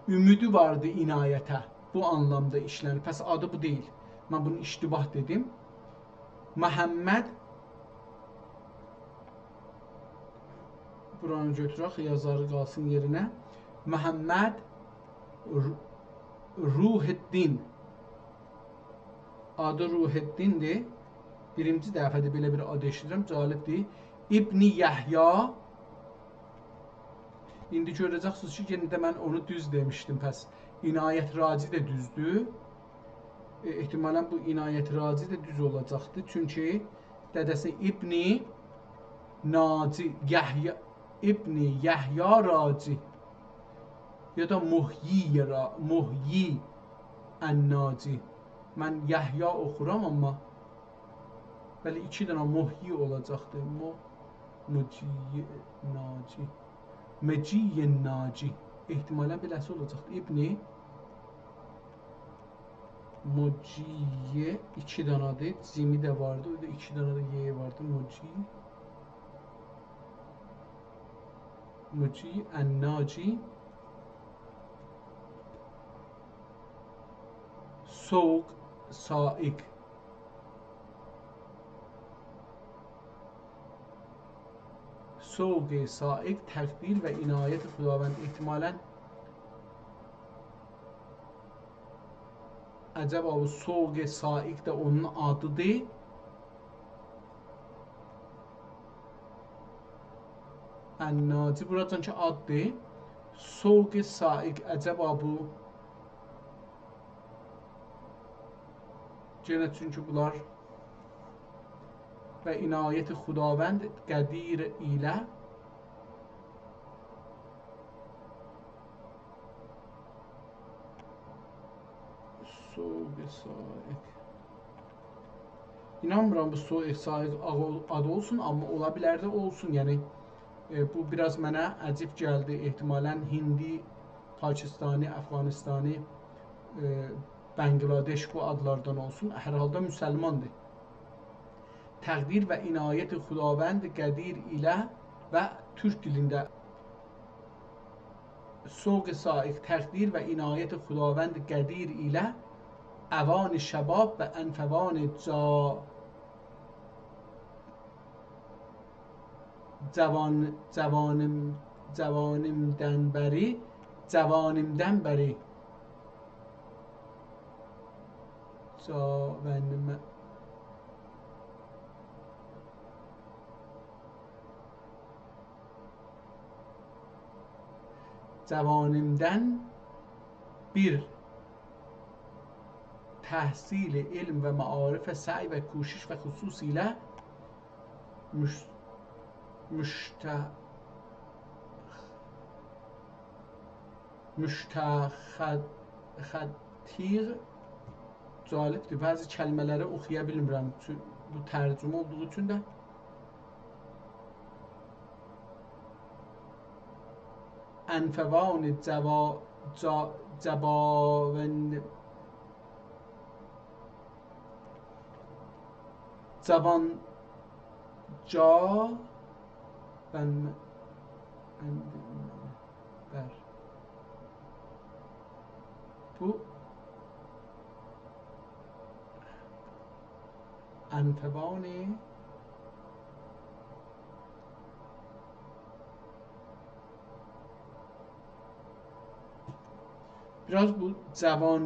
امیدی واردی عنایته. بو آنلامدا ایشلنیر. پس آدی بو دئییل. من بونو اشتباه دئدیم. محمد، بورانی گؤتورک، یازاری قالسین یئرینه. محمد رو-، روح‌الدین. آدی روح‌الدین‌دیر. بیرینجی دفعه‌دیر بئله بیر آد ائشیدیرم. جالبدیر. ابن یحیی. ایندی گؤره‌جکسینیز کی، یئنه ده من اونو دوز دئمیشدیم. پس عنایت راجی ده دوزدور. ائ، احتمالاً بو عنایت راجی ده دوز اولاجاقدی. چونکی دده‌سی ابن ناجی، یحیی، ابن یحیی راجی. یا دا محیی را-، محیی الناجی. من یحیی اوخورام، آمما بلی، ایکی دنه محیی اولاجاقدی. مو-، مجیی ناجی. مجیی ناجی. احتمالاً بئله‌سی اولاجاقدی. ابن مجیی ایکی دنه‌دیر. جیمی ده واردی. بورادا ایکی دنه ده یئی واردی. مجیی. مجیی الناجی. سوق سائق. سوق سائق تقدیر و عنایت خداوند. احتمالاً عجبا بو سوق سائق ده اونون آدیدیر؟ حناجی، بوراجان کی آددیر. سوق صاعق، عجبا بو، یئنه چونکی بونلار و عنایت خداوند قدیر ایله سوق صاعق. اینانمیرام بو سوق صاعق آغ-، آد اولسون، آمما اولا بیلر ده اولسون. یعنی، ائ، بو بیر آز منه عجیب گلدی. احتمالاً هندی، پاکستانی، افغانستانی، ائ، بنگلادش بو آدلاردان اولسون. هر حالدا مسلماندیر. تقدیر و عنایت خداوند قدیر ایله و تورک دیلینده سوق صاعق، تقدیر و عنایت خداوند قدیر ایله اوان شباب و انفوان جا-، جوان-، جوانیم-، جوانیمدن بری، جوانیمدن بری. جا-، و نم-، جوانیمدن بیر تحصیل علم و معارف سعی و کوشش و خصوصیله مش-، مشت-، مشتخد-، خدیق. جالبدیر، بعضی کلمه‌لری اوخویا بیلمیرم. چون بو ترجمه اولدوغو اوچون ده انفوان جوا-، جا-، جباوند-، جوان جا-، بن-، بن-، بر. بو انفوان بیر آز بو جوان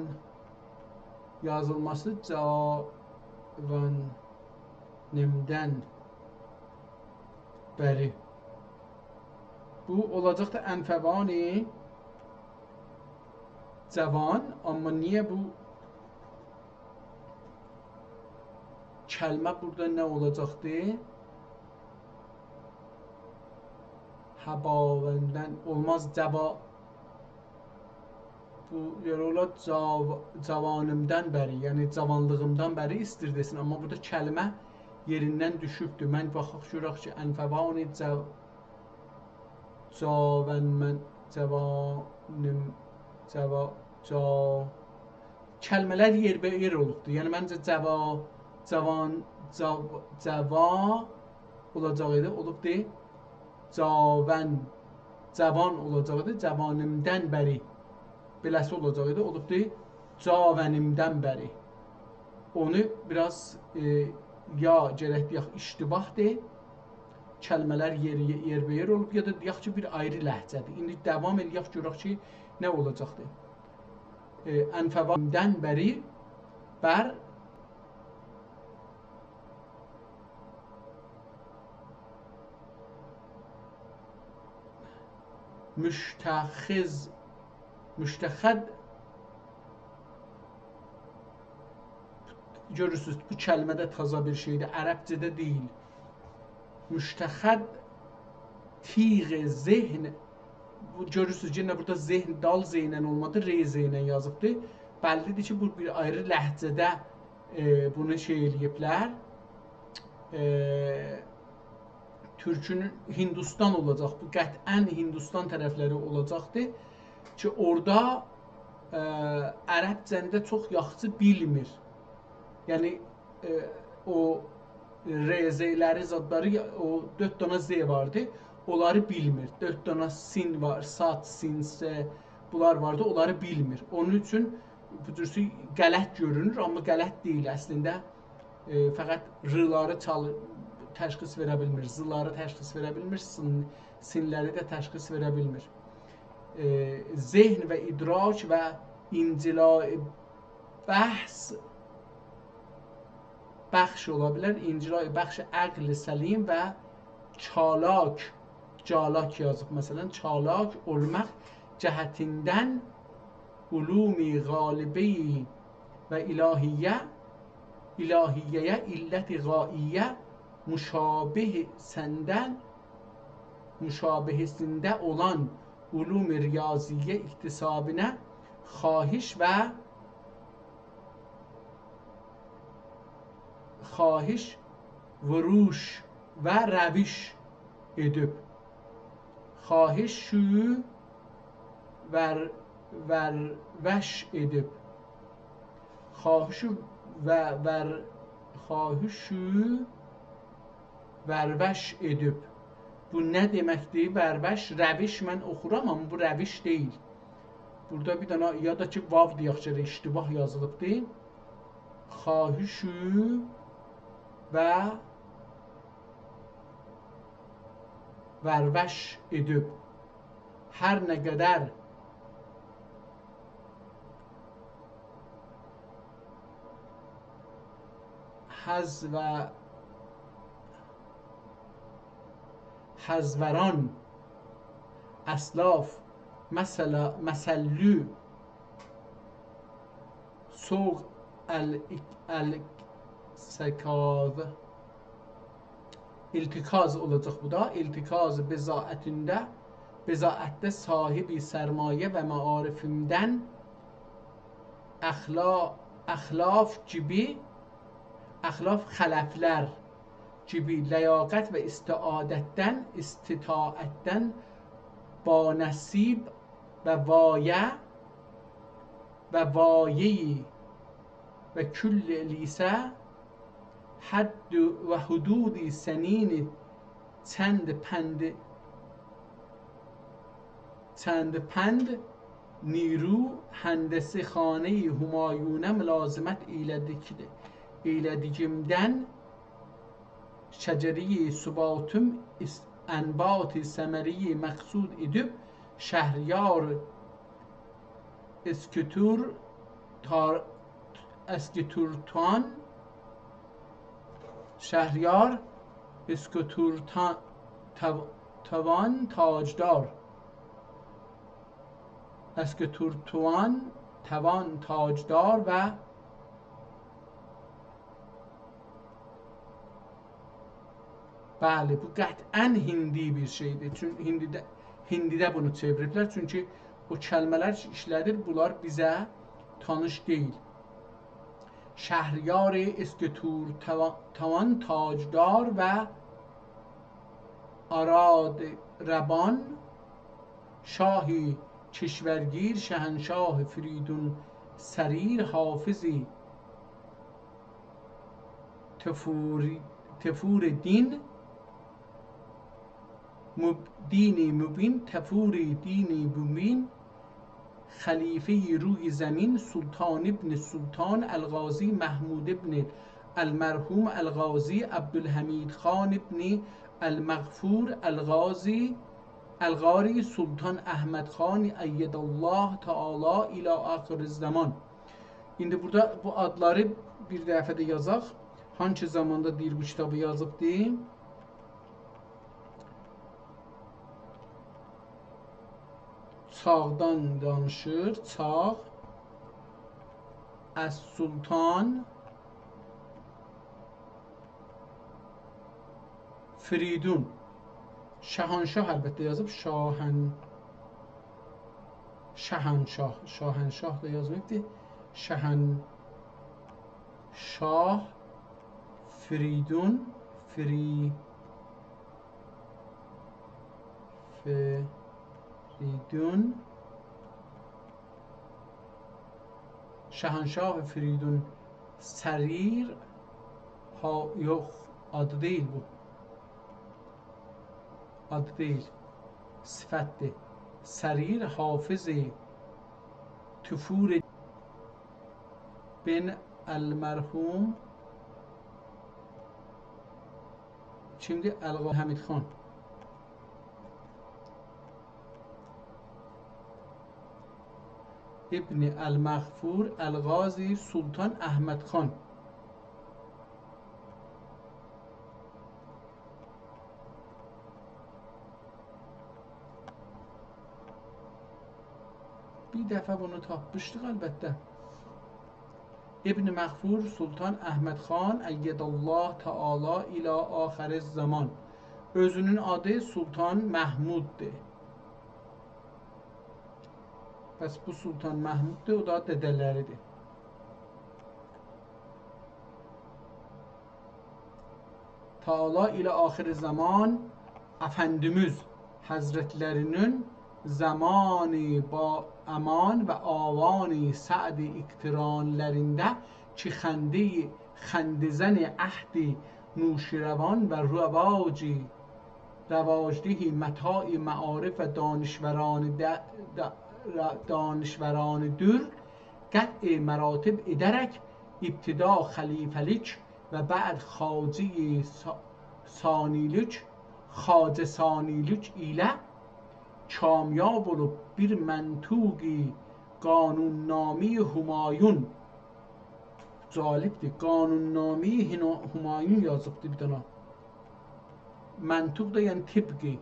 یازیلماسی، جوانیمدن بری. بو اولاجاقدی انفوان جوان، آمما نییه بو کلمه بورادا نه اولاجاقدی؟ هباوندن اولماز، جوا-، بو یئره اولا جاو-، جوانیمدن بری، یعنی جوانلیغیمدان بری ایستیر دئسین، آمما بورادا کلمه یئریندن دوشوبدور. من باخاق گؤرک کی، انفوان جو-، جاون من، جوانیم، جوا-، جا-، کلمه‌لر یئربه‌یئر اولوبدور. یعنی، منجه، جوا-، جوان، جا-، جوا اولاجاق ایدی، اولوبدور. جاون، جوان اولاجاق ایدی، جوانیمدن بری. بئله‌سی اولاجاق ایدی، اولوبدور. جاونیمدن بری. اونو بیر آز، ائ، یا گرک دئیک، اشتباهدیر. کلمه‌لر یئر-، یئربه‌یئر اولوب، یا دا دئیک کی، بیر آیری لهجه‌دیر. ایندی داوام ائله‌یک، گؤرک کی، نه اولاجاقدیر. ائ، انفوانیمدن بری بر مشتخذ، مشتخد، گؤرورسونوز، بو کلمه ده تازا بیر شئیدیر، عربجه‌ده دئییل. مشتخد تیغ ذهن، بو، گؤرورسونوز، یئنه بورادا ذهن دال ذینن اولمادی، ر ذینن یازیبدی. بللیدیر کی، بو بیر آیری لهجه‌ده، ائ، بونو شئی ائله‌ییبلر. ائ، تورکون هندوستان اولاجاق. بو قطعاً هندوستان طرفلری اولاجاقدیر کی، اورادا، ائ، عربجه‌نی ده چوخ یاخشی بیلمیر. یعنی، ائ، او ر ذلری، زادلاری، او دؤرد دانا ذ واردی، اونلاری بیلمیر. دؤرد دانا سین وار، صاد، سین، ث، بونلار واردی، اونلاری بیلمیر. اونون اوچون بو جورسو غلط گؤرونور، آمما غلط دئییل اصلینده. ائ، فقط رلاری چال-، تشخیص وئره بیلمیر، ذلاری تشخیص وئره بیلمیر، سین-، سینلری ده تشخیص وئره بیلمیر. ائ، ذهن و ادراک و انجلاء بخش، بخش اولا بیلر، انجلاء بخش عقل سلیم و چالاک، چالاک یازیب، مثلا، چالاک اولماق جهتیندن علوم غالبه و الهیه، الهیه‌یه علت غایه‌یه مشابهسیندن، مشابهسینده اولان علوم ریاضیه اکتسابینا خواهش و خواهش، وروش و روش ائدیب. خواهش و ور-، وروش ائدیب. خواهش و ور-، خواهش و وروش ائدیب. بو نه دئمکدیر؟ وروش، روش من اوخورام، آمما بو روش دئییل. بورادا بیر دنه، یا دا کی، واو دئیک کی، اشتباه یازیلیبدیر. خواهش و وروش ائدیب. هر نه قدر حذ و حذوران اسلاف مثلا، مثلو سوق ال-، التکاز. التکاز اولاجاق بو دا. التکاز بضاعتینده، بضاعتده صاحب سرمایه و معارفیندن اخلا-، اخلاف گیبی، اخلاف خلفلر گیبی لیاقت و استعادتدن، استطاعتدن بانصیب و وایه و وایه‌یی و کل لیسه حد و حدود سنین چند پند، چند پند نیرو هندسه‌خانه‌ی همایونه ملازمت ائیله‌دیک-، ائیله‌دیگیمدن شجره‌ی ثباتیم اس-، انبات ثمره‌ی مقصود ائدیب، شهریار اسکتور تار-، اسکتورتان، شهریار اسکتورتان، تو-، توان تاجدار، اسکتورتوان توان تاجدار و بلی، بو قطعاً هندی بیر شئیدیر. چون هندیده، هندیده بونو چئویریبلر. چونکی او کلمه‌لر کی ایشله‌دیر، بونلار بیزه تانیش دئییل. شهریار اسکتور توا-، توان تاجدار و آراد ربان، شاه کشورگیر، شهنشاه فریدون سریر، حافظ طفور، طفور دین، مب-، دین مبین، طفور دین مبین، خلیفه‌ی روی زمین، سلطان ابن سلطان القاضی محمود ابن المرحوم القاضی عبدالحمید خان ابن المغفور القاضی القاری سلطان احمد خان ایده الله تعالی الی آخر الزمان. ایندی بورادا بو آدلاری بیر دفعه ده یازاق. هانسی زاماندا دئییر بو کیتابی یازیبدی؟ چاغدان دانیشیر، چاغ. السلطان فریدون. شاهنشاه البته یازیب، شاهن-، شهنشاه، شاهنشاه دا یازماییبدی. شهنشاه فریدون، فری-، فریدون. شهنشاه فریدون سریر، ها، یوخ، آدی دئییل بو. آدی دئییل. صفتدیر. سریر حافظ طفور بن المرحوم کیمدیر؟ القاضی حمید خان. ابن المغفور القاضی سلطان احمد خان. دفعه بونو تاپمیشدیق، البته. ابن مغفور، سلطان احمد خان، أیده الله تعالی إلی آخر الزمان. اؤزونون آدی سلطان محموددور. پس بو سلطان محموددور، او دا دده‌لریدیر. تعالی إلی آخر زمان، افندیمیز حضرتلری‌نین زمانی با امان و آوانی سعد اقتران‌لرینده کی خنده، خنده‌زن عهد نوشیروان و رواجی، رواجده متاع معارف و دانشوران د-، د-، را-، دانشوران دور قطع مراتب ائده‌رک ابتدا خلیفه‌لیک و بعد خواجه‌ی ثا-، ثانی‌لیک، خواجه ثانی‌لیک ایله کامیاب اولوب بیر منطوق قانون‌نامه‌ی همایون. جالبدیر. قانون‌نامه‌ی هنا-، همایون یازیبدی بیر دنه. منطوق دا، یعنی طبقی،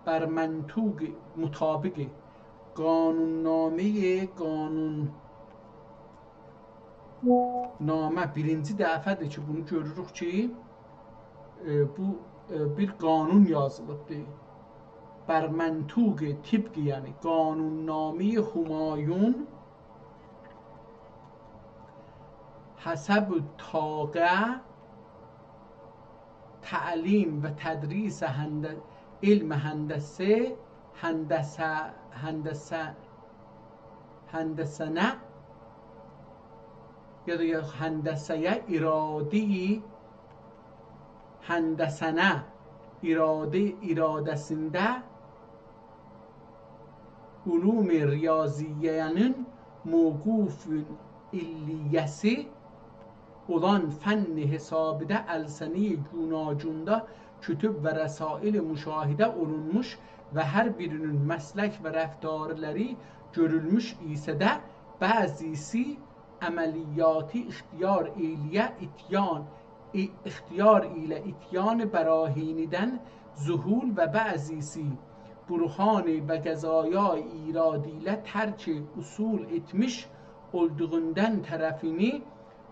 بر منطوق، مطابقی. قانون‌نامه‌ی، قانون نامه، بیرینجی دفعه‌دیر کی، بونو گؤروروک کی، ائ، بو، ائ، بیر قانون یازیلیبدیر. بر منطوق طبقی، یعنی قانون‌نامه‌ی همایون، حسب طاقه تعلیم و تدریس هند-، علم هندسه، هندسه، هندسه، هندسه‌نه یا دا، یا هندسه‌یه اراده‌ی، هندسه‌نه اراده، اراده‌سینده علوم ریاضیه‌نین موقوف علیه‌سی اولان فن حسابیده السنه‌ی گوناگوندا کتب و رسائل مشاهده اولونموش و هر بیرینین مسلک و رفتارلری گؤرولموش ایسه ده، بعضی‌سی عملیاتی اختیار ائیله‌یه اتیان، ائ-، اختیار ایله اتیان براهینیدن ذهول و بعضی‌سی برهان و قضایای ایرادی ایله ترک اصول ائتمیش اولدوغوندان طرفینی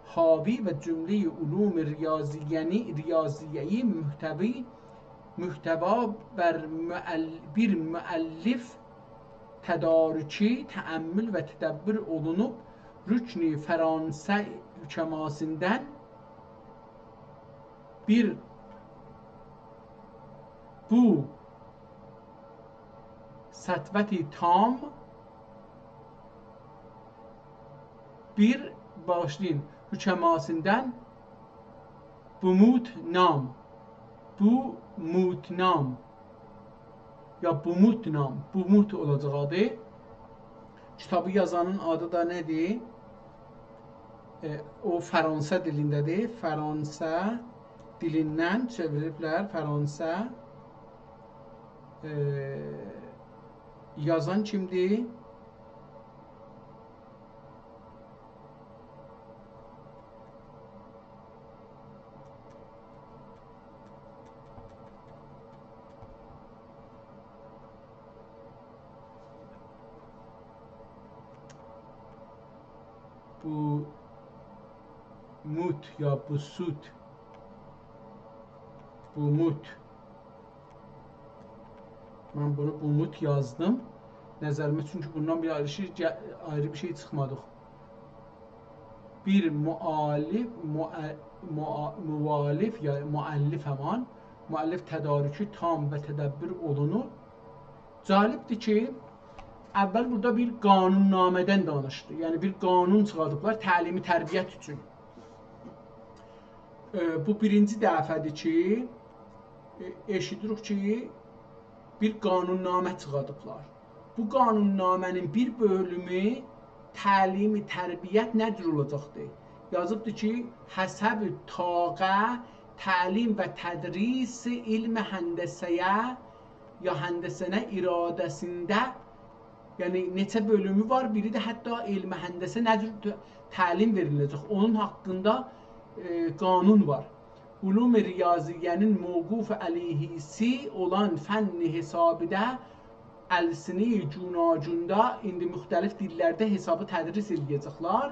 حاوی و جمله‌ی علوم ریاضیه‌نی، ریاضیه‌یی محتوی، محتوا بر مؤل-، بیر مؤلف تدارکی، تأمل و تدبر اولونوب، رکن فرانسه حکماسیندان بیر بو سطوت تام، بیر، باغیشلایین، حکماسیندان بوموت نام، بوموت نام، یا بوموت نام، بوموت اولاجاق آدی. کیتابی یازانین آدی دا نه‌دیر؟ ائ، او فرانسه دیلینده‌دیر. فرانسه دیلیندن چئویریبلر، فرانسه. ائ، یازان کیمدیر؟ بوموت یا بوسوت. بوموت. من بونو بوموت یازدیم. نظریمه، چونکی بوندان بیر آیری شئی، آیری بیر شئی چیخمادی. بیر مؤلف، مؤ-، مؤ-، مؤلف یا مؤلف همان، مؤلف تدارکی تام و تدبر اولونور. جالبدیر کی، اول بورادا بیر قانون‌نامه‌دن دانیشدی. یعنی بیر قانون چیخاردیبلار تعلیم تربیت اوچون. ائ، بو بیرینجی دفعه‌دیر کی، ائ، ائشیدیریک کی، بیر قانون‌نامه چیخاردیبلار. بو قانون‌نامه‌نین بیر بؤلومو تعلیم تربیت نه جور اولاجاقدی؟ یازیبدی کی، حسب طاقه تعلیم و تدریس علم هندسه‌یه یا هندسه‌نه اراده‌سینده، یعنی نئچه بؤلومو وار، بیری ده حتی علم هندسه نه جور ت-، تعلیم وئریله‌جک، اونون حاقیندا، ائ، قانون وار. علوم ریاضیه‌نین موقوف علیهی‌سی اولان فن حسابیده السنهٔ گوناگوندا ایندی مختلف دیللرده حسابی تدریس ائله‌یه‌جکلر.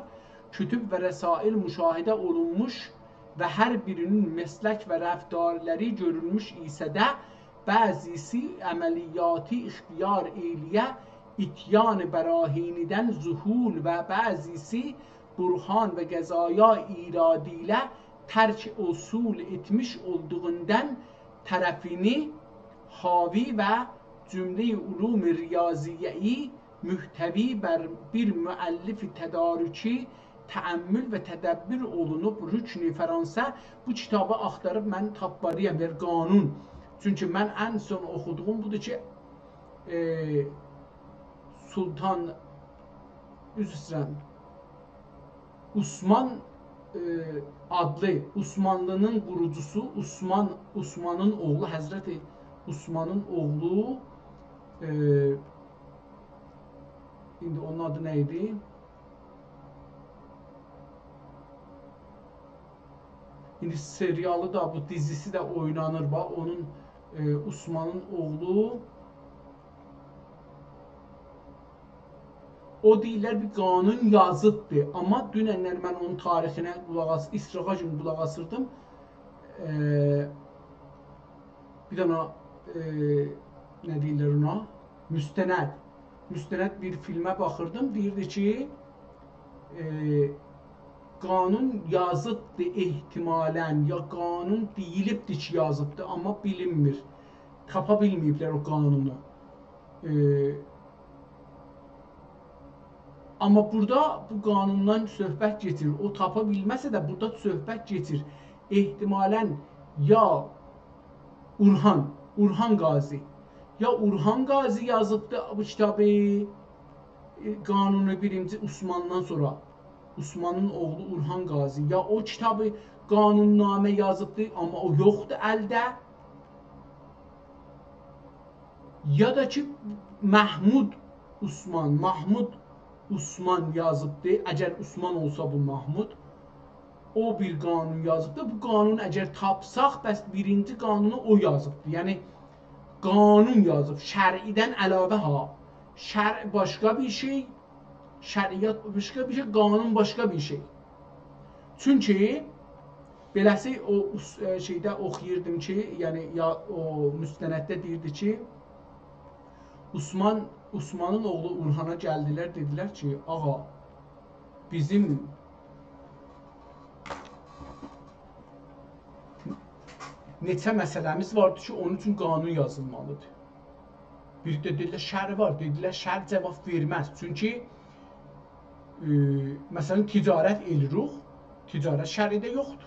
کتب و رسائل مشاهده اولونموش و هر بیرینین مسلک و رفتارلاری گؤرولموش ایسه ده، بعضیسی عملیاتی اختیار ائله‌یه اتیان براهینی‌دن ذهول و بعضیسی برهان و قضایا ایرادی ایله ترک اصول ائتمیش اولدوغوندان طرفینی حاوی و جملهٔ علوم ریاضیه‌ای محتوی بر بیر مؤلف تدارکی تأمل و تدبر اولونوب رکن فرانسه. بو کیتابی آختاریب من تاپمالییام، وئر قانون. چونکی من ان سون اوخودوغوم بودور کی، ائ، سلطان، عذر ایسته‌ییرم، عثمان، ائ، آدلی عثمانلی‌نین قوروجوسو عثمان، عثمانین اوغلو، حضرت عثمانین اوغلو، ائ، ایندی اونون آدی نه ایدی؟ ایندی سریالی دا، بو دیزیسی ده اوینانیر، باخ، اونون، ائ، عثمانین اوغلو. او دئییرلر بیر قانون یازیبدی. آمما دوننلر من اونون تاریخینه قولاق آس-، ایسراغا کیمی قولاق آسیردیم. ائ، بیر دنه، ائ، نه دئییرلر اونا؟ مستند. مستند بیر فیلمه باخیردیم. دئییردی کی، ائ، قانون یازیبدی احتمالاً، یا قانون دئییلیبدی کی، یازیبدی، آمما بیلینمیر. تاپا بیلمه‌ییبلر او قانونو. ائ، آمما بورادا بو قانوندان صحبت گئدیر. او تاپا بیلمه‌سه ده بورادا صحبت گئدیر. احتمالاً یا اورهان، اورهان قاضی، یا اورهان قاضی یازیبدی بو کیتابی، ائ، قانونو بیرینجی عثماندان سونرا، عثمانین اوغلو اورهان قاضی، یا او کیتابی قانون‌نامه یازیبدی، آمما او یوخدور الده. یا دا کی، محمود عثمان، محمود عثمان یازیبدی. اگر عثمان اولسا بو محمود، او بیر قانون یازیبدی. بو قانونو اگر تاپساق، بس بیرینجی قانونو او یازیبدی. یعنی، قانون یازیب، شرعی‌دن علاوه ها. شرع باشقا بیر شئی، شریعت باشقا بیر شئی، قانون باشقا بیر شئی. چونکی بئله‌سی او اوس-، ائ، شئیده اوخویوردوم کی، یعنی یا او مستندده دئییردی کی، عثمان، عثمانین اوغلو اورهانا گلدیلر، دئدیلر کی، «آغا، بیزیم نئچه مسئله‌میز واردی کی، اونون اوچون قانون یازیلمالیدیر.» بیر ده دئدیلر، «شرع وار.» دئدیلر، «شرع جواب وئرمز.» چونکی، ائ، مثلا، تجارت ائله‌ییریک، تجارت شرعده یوخدور.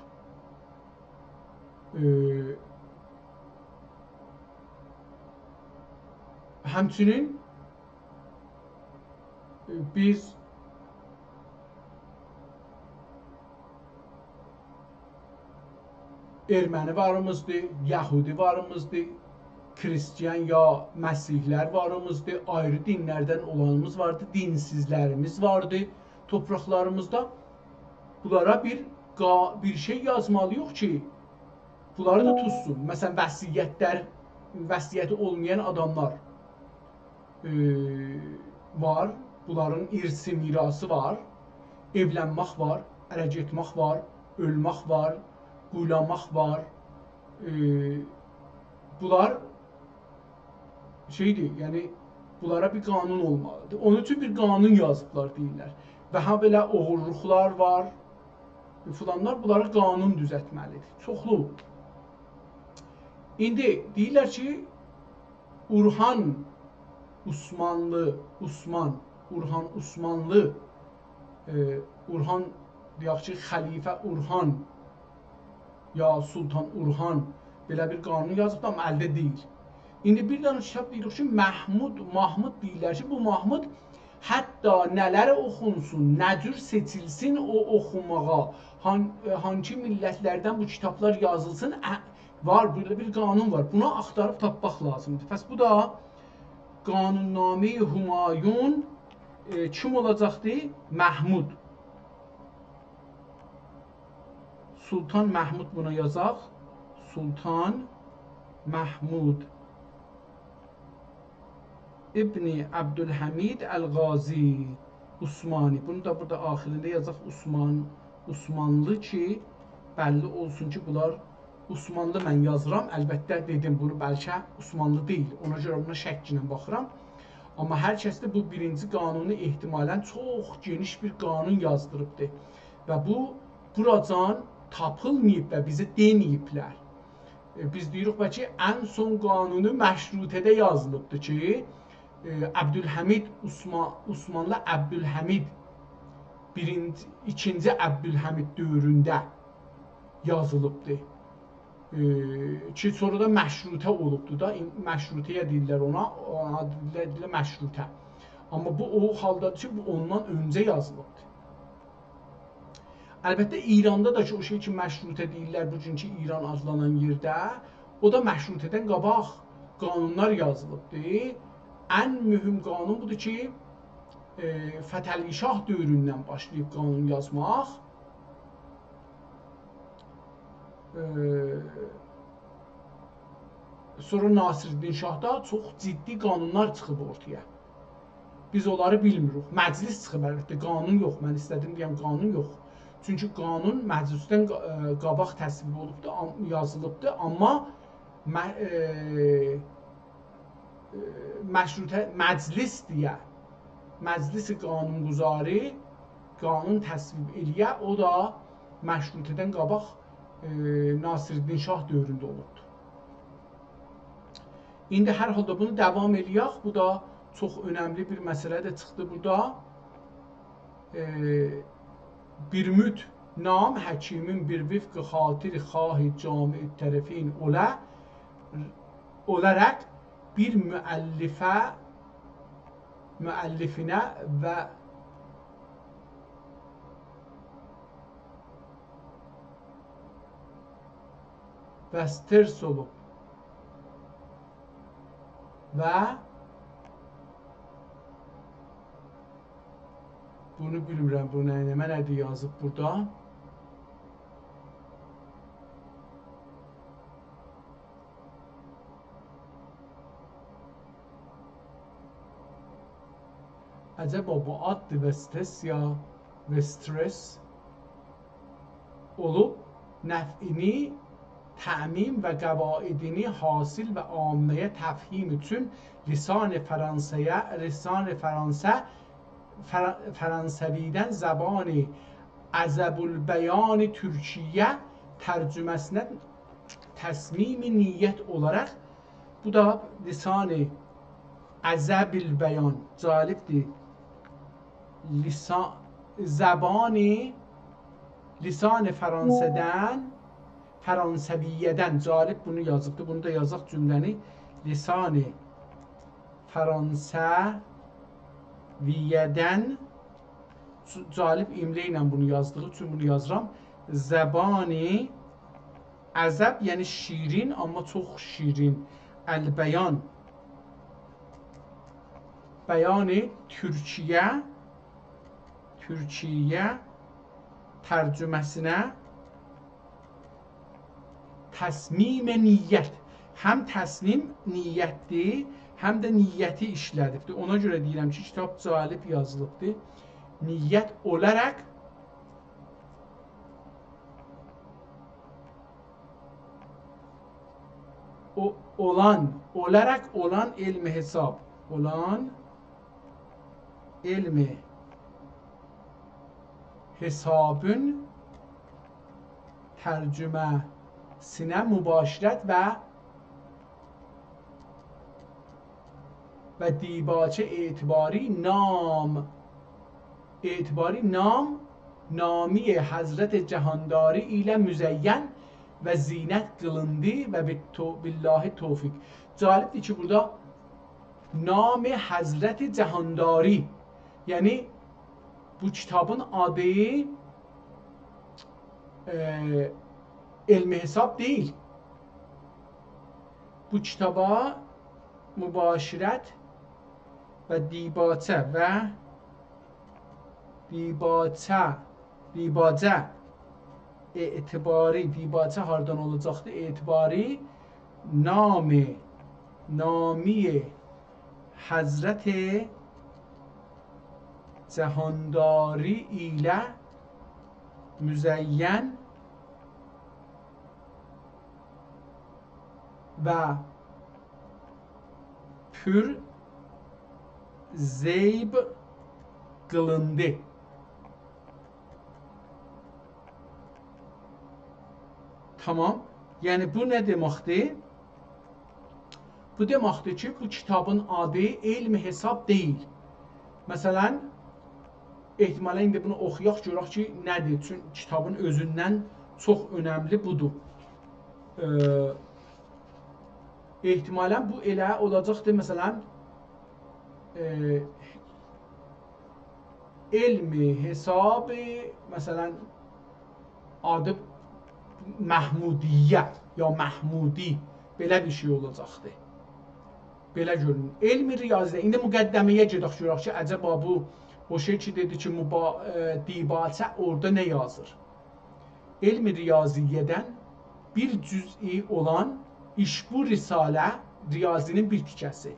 ائ، همچنین، ائ، بیز ارمنی واریمیزدیر، یهودی واریمیزدیر، کریستیان یا مسیحی‌لر واریمیزدیر، آیری دینلردن اولانیمیز واردی، دینسیزلریمیز واردی تورپاقلاریمیزدا. بونلارا بیر قا-، بیر شئی یازمالییوخ کی، بونلاری دا توتسون. مثلا، وصیت‌لر، وصیتی اولمایان آداملار، ائ، وار. بونلارین ارث میراثی وار. ائولنمک وار، اره گئتمک وار، اؤلمک وار، قویلاماق وار. ائ، بونلار شئیدیر، یعنی بونلارا بیر قانون اولمالیدیر. اونون اوچون بیر قانون یازیبلار دئییرلر. و هابئله اوغورلوقلار وار، فلانلار، بونلارا قانون دوزلتمه‌لیدیر. چوخلو. ایندی دئییرلر کی، اورهان عثمانلی، عثمان، اورهان عثمانلی، ائ، اورهان، دئیک کی، خلیفه اورهان یا سلطان اورهان بئله بیر قانون یازیبدی، آمما الده دئییل. ایندی بیر دنه کیتاب دئییریک کی، محمود، محمود دئییرلر کی، بو محمود حتی نه‌لر اوخونسون، نه جور سئچیلسین او اوخوماغا، هان-، ائ، هانسی میللت‌لردن بو کیتابلار یازیلسین، ا-، وار، بئله بیر قانون وار. بونو آختاریب تاپماق لازیمدیر. پس بو دا قانون‌نامهٔ همایون، ائ، کیم اولاجاقدی؟ محمود. سلطان محمود بونا یازاق. سلطان محمود. ابن عبدالحمید الغازی عثمانی. بونو دا بورادا آخیرینده یازاق عثمان، عثمانلی کی، بللی اولسون کی، بونلار عثمانلی من یازیرام. البته، دئدیم، بونو بلکه عثمانلی دئییل. اونا گؤره بونا شک ایله باخیرام. آمما هر کس ده بو بیرینجی قانونو احتمالاً چوخ گئنیش بیر قانون یازدیریبدی. و بو، بوراجان تاپیلماییب و بیزه دئمه‌ییبلر. ائ، بیز دئییریک، بلکه ان سون قانونو مشروطه‌ده یازیلیبدی کی، ائ، عبدالحمید عثما-، عثمانلی عبدالحمید بیرینجی، ایکینجی عبدالحمید دؤورونده یازیلیبدی. ائ، کی، سونرا دا مشروطه اولوبدو دا، این-، مشروطه‌یه دئییرلر اونا، اونا دئییرلر، دئییرلر مشروطه. آمما بو او حالدادیر کی، بو اوندان اؤنجه یازیلیبدی. البته، ایراندا دا کی، او شئی کی، مشروطه دئییرلر، بوگونکو ایران آدلانان یئرده، او دا مشروطه‌دن قاباق قانونلار یازیلیبدی. ان مهم قانون بودور کی، ائ، فتحعلی شاه دؤوروندن باشلاییب قانون یازماق. ائ، سونرا ناصرالدین شاهدا چوخ جدی قانونلار چیخیب اورتایا. بیز اونلاری بیلمیریک. مجلس چیخیب، البته، قانون یوخ. من ایسته‌دیم دئیم، قانون یوخ. چونکی قانون مجلسدن قا-، ائ، قاباق تصویب اولوبدو، آم-، یازیلیبدی، آمما م-، ائ، ائ، مشروطه مجلس دئیه، مجلس قانون‌گذاری، قانون تصویب ائله‌یه، او دا مشروطه‌دن قاباق، ائ، ناصرالدین شاه دؤورونده اولوبدو. ایندی هر حالدا بونو داوام ائله‌یک. بو دا چوخ اؤنملی بیر مسئله ده چیخدی بورادا. ائ، بیر مؤد نام حکیمین بیر وفق خاطر خواه جامع طرفین اوله، اولاراق بیر مؤلفه، مؤلفینه و وسترس اولوب. و بونو بیلمیرم، بو نه‌یینه، منه ده یازیب بورادا. عجبا بو آددی وسترس یا وسترس اولوب، نفعینی تعمیم و قواعدینی حاصل و عامه‌یه تفهیم اوچون لسان فرانسه‌یه، لسان فرانسه، فر-، فرانسوی‌دن زبان عذب‌البیان ترکی‌یه ترجمه‌سینه تصمیم نیت اولاراق، بو دا لسان عذب‌البیان، جالبدیر. لسان، زبان، لسان فرانسه‌دن، فرانسوی‌دن، جالب بونو یازیبدی، بونو دا یازاق جمله‌نی، لسان فرانسوی‌دن، جالب املا ایله بونو یازدیغی اوچون بونو یازیرام. زبان عذب، یعنی شیرین، آمما چوخ شیرین. البیان، بیان ترکی‌یه، ترکی‌یه ترجمه‌سینه تصمیم نیت. هم تصمیم نیتدیر، هم ده نیتی ایشله‌دیبدیر. اونا گؤره دئییرم کی، کیتاب جالب یازیلیبدیر. نیت اولاراق او-، اولان، اولاراق اولان علم حساب، اولان علم حسابین ترجمه‌سینه مباشرت و و دیباچه اعتباری نام، اعتباری نام، نامی حضرت جهانداری ایله مزین و زینت قیلیندی و به تو-، بالله توفیق. جالبدیر کی، بورادا نام حضرت جهانداری، یعنی بو کیتابین آدی، ائ، علم حساب دئییل. بو کیتابا مباشرت و دیباچه و دیباچه، دیباجه اعتباری، دیباچه هاردان اولاجاقدی؟ اعتباری نام، نامی حضرت جهانداری ایله مزین و پور زیب قیلیندی. تامام. یعنی بو نه دئمکدیر؟ بو دئمکدیر کی، بو کیتابین آدی علم حساب دئییل. مثلا، احتمالا ایندی بونو اوخویاق، گؤرک کی، نه‌دیر؟ چون کیتابین اؤزوندن چوخ اؤنملی بودور. ائ، احتمالا بو ائله اولاجاقدیر، مثلا، ائ، علم حساب، مثلا، آدی محمودیه یا محمودی، بئله بیر شئی اولاجاقدی. بئله گؤرون. علم ریاضیه. ایندی مقدمه‌یه گئدک، گؤرک کی، عجبا بو، او شئی کی، دئدی کی، مبا-، ائ، دیباچه اورادا نه یازیر؟ علم ریاضیه‌دن بیر جزئی اولان ایشبو رساله، ریاضی‌نین بیر تیکه‌سی،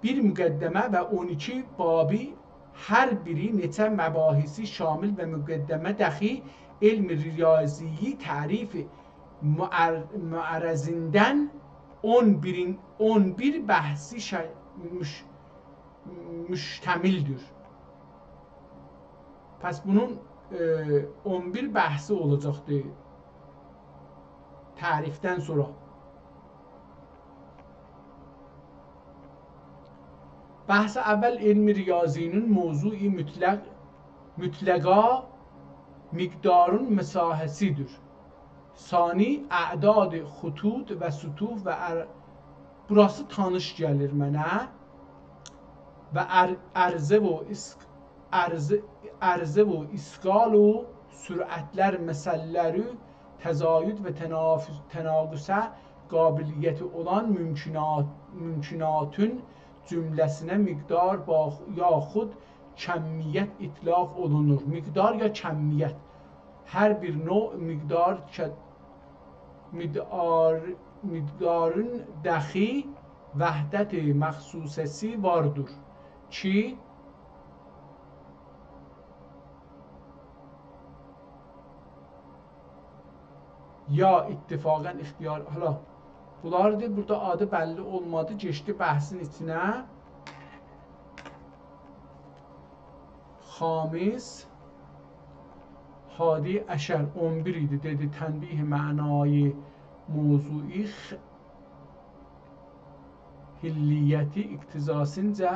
بیر مقدمه و اون ایکی بابی، هر بیری نئچه مباحثی شامل و مقدمه داخی علم ریاضیه‌یی تعریف معر-، معرضیندن اون بیرین، اون بیر بحثی شا-، مش-، مشتملدیر. پس بونون، ائ، اون بیر بحثی اولاجاقدی تعریفدن سونرا. بحث اول علم ریاضی‌نین موضوع مطلق، مطلقا مقدارین مساحه‌سی‌دیر. ثانی اعداد خطوط و سطوح و ار-، بوراسی تانیش گلیر منه. و ار-، عرضه و اسق-، عرضه، عرضه و اثقال و سرعتلر مسئله‌لری تزاید و تنافس-، تناقصه قابلیتی اولان ممکنات، ممکناتین جمله‌سینه مقدار باخ-، یاخود کمیت اطلاق اولونور. مقدار یا کمیت. هر بیر نوع مقدار که مقدار، مقدارین داخی وحدت مخصوصه‌سی واردیر کی، یا اتفاقا اختیار، حالا بونلاردیر، بورادا آدی بللی اولمادی، کئچدی بحثین ایچینه. خامس، حادی عشر، اون بیر ایدی، دئدی، تنبیه معنای موضوعی خ-، حلیتی اقتضاسینجا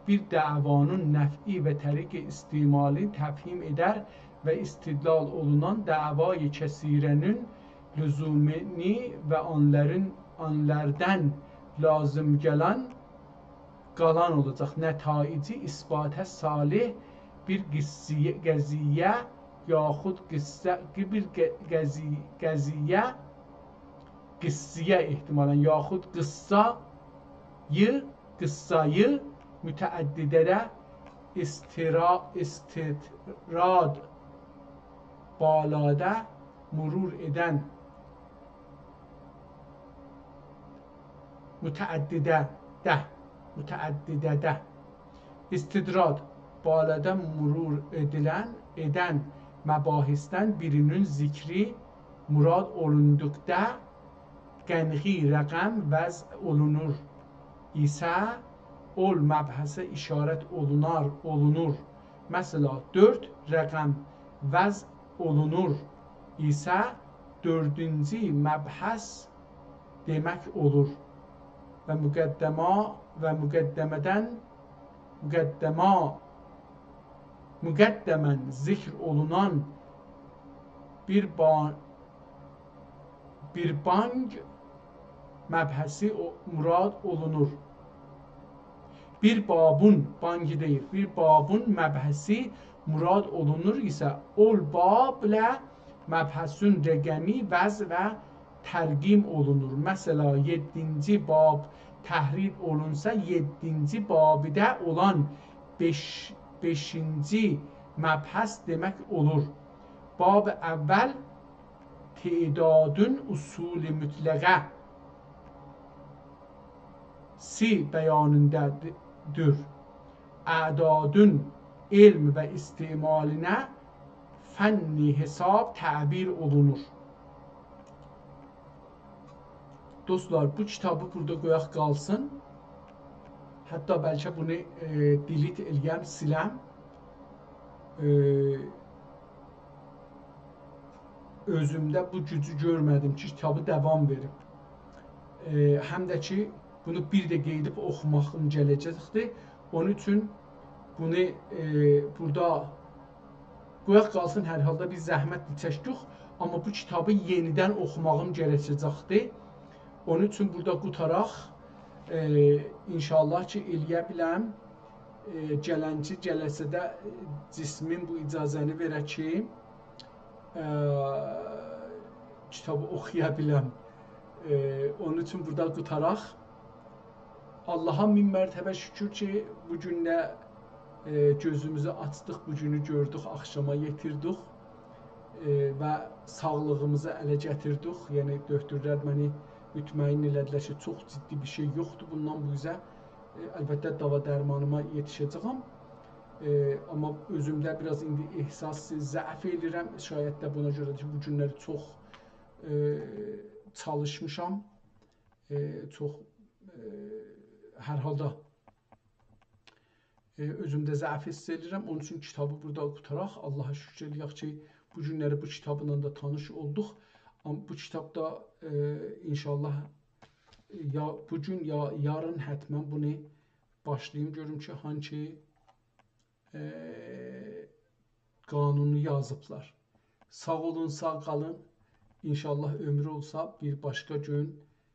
بیر دعوانین نفعی و طریق استعمالی تفهیم ائدر و استدلال اولونان دعوای کثیره‌نین لزومینی و آنلارین، آنلاردان لازم گلن قالان اولاجاق. نتایجی اثباته صالح بیر قصه‌یه، قضیه یاخود قصه، بیر ق-، قضی-، قضیه، قصه‌یه احتمالا، یاخود قصه‌یی، قصه‌یی متعدده‌ده استرا-، استطراد بالادا مرور ائدن متعدده‌ده، متعدده‌ده. استطراد، بالادا مرور ائدیلن، ائدن مباحثدن بیرینین ذکری مراد اولوندوقدا قنغی رقم وضع اولونور ایسه، اول مبحثه اشارت اولونار، اولونور. مثلا، دؤرد رقم وضع اولونور ایسه، دؤردونجو مبحث دئمک اولور. و مقدمه، و مقدمه‌دن، مقدمه، مقدماً ذکر اولونان بیر با-، بیر بانگ مبحثی او-، مراد اولونور. بیر بابون، بانگی دئییل، بیر بابون مبحثی مراد اولونور ایسه، اول بابله مبحثون رقمی وضع و ترقیم اولونور. مثلا، یئددینجی باب تحریر اولونسا، یئددینجی بابیده اولان بئش، بئشینجی مبحث دئمک اولور. باب اول تعدادون اصول مطلقه سی بیانینده، دور. اعدادین علم و استعمالینه فن حساب تعبیر اولونور. دوستلار، بو کیتابی بورادا قویاق قالسین. حتی بلکه بونو، ائ، delete ائلیم، سیلم. ائ، اؤزومده بو گوجو گؤرمه‌دیم کی، کیتابی داوام وئریم. ائ، هم ده کی، بونو بیر ده قئییدیب اوخوماغیم گله‌جکدیر. اونون اوچون بونو، ائ، بورادا قویاق قالسین، هر حالدا بیر زحمت ده چکدیک، آمما بو کیتابی یئنیدن اوخوماغیم گرکه‌جکدیر. اونون اوچون بورادا قوتاراق، ائ، ان‌شاءالله کی، ائلیه بیلم، ائ، گلنکی جلسه‌ده، ائ، جسمیم بو اجازه‌نی وئره کی، ائ، کیتابی اوخویا بیلم. ائ، اونون اوچون بورادا قوتاراق. آللاها مین مرتبه شوکور کی، بو گون ده، ائ، گؤزوموزو آچدیق، بو گونو گؤردوک، آخشاما یئتیردیک، ائ، و ساغلیغیمیزی اله گتیردیک. یعنی، دؤکتورلر منی مطمئن ائله‌دیلر کی، چوخ جدی بیر شئی یوخدور بوندان بو اوزه. ائ، البته، داوا درمانیما یئتیشه‌جه‌یم. ائ، آمما اؤزومده بیر آز ایندی احساس ضعف ائله‌ییرم. شاید ده بونا گؤره ده کی، بو گونلری چوخ، ائ، چالیشمیشام. ائ، چوخ، ائ، هر حالدا، ائ، اؤزومده ضعف حس ائله‌ییرم. اونون اوچون کیتابی بورادا قوتاراق. آللاها شوکور ائله‌یک کی، بو گونلری بو کیتابلا دا تانیش اولدوق. آمما بو کیتابدا، ائ، ان‌شاءالله، ائ، یا بو گون، یا یارین حتما بونو باشلاییم، گؤروم کی، هانسی، ائ، قانونو یازیبلار. ساغ اولون، ساغ قالین. ان‌شاءالله عؤمور اولسا، بیر باشقا گون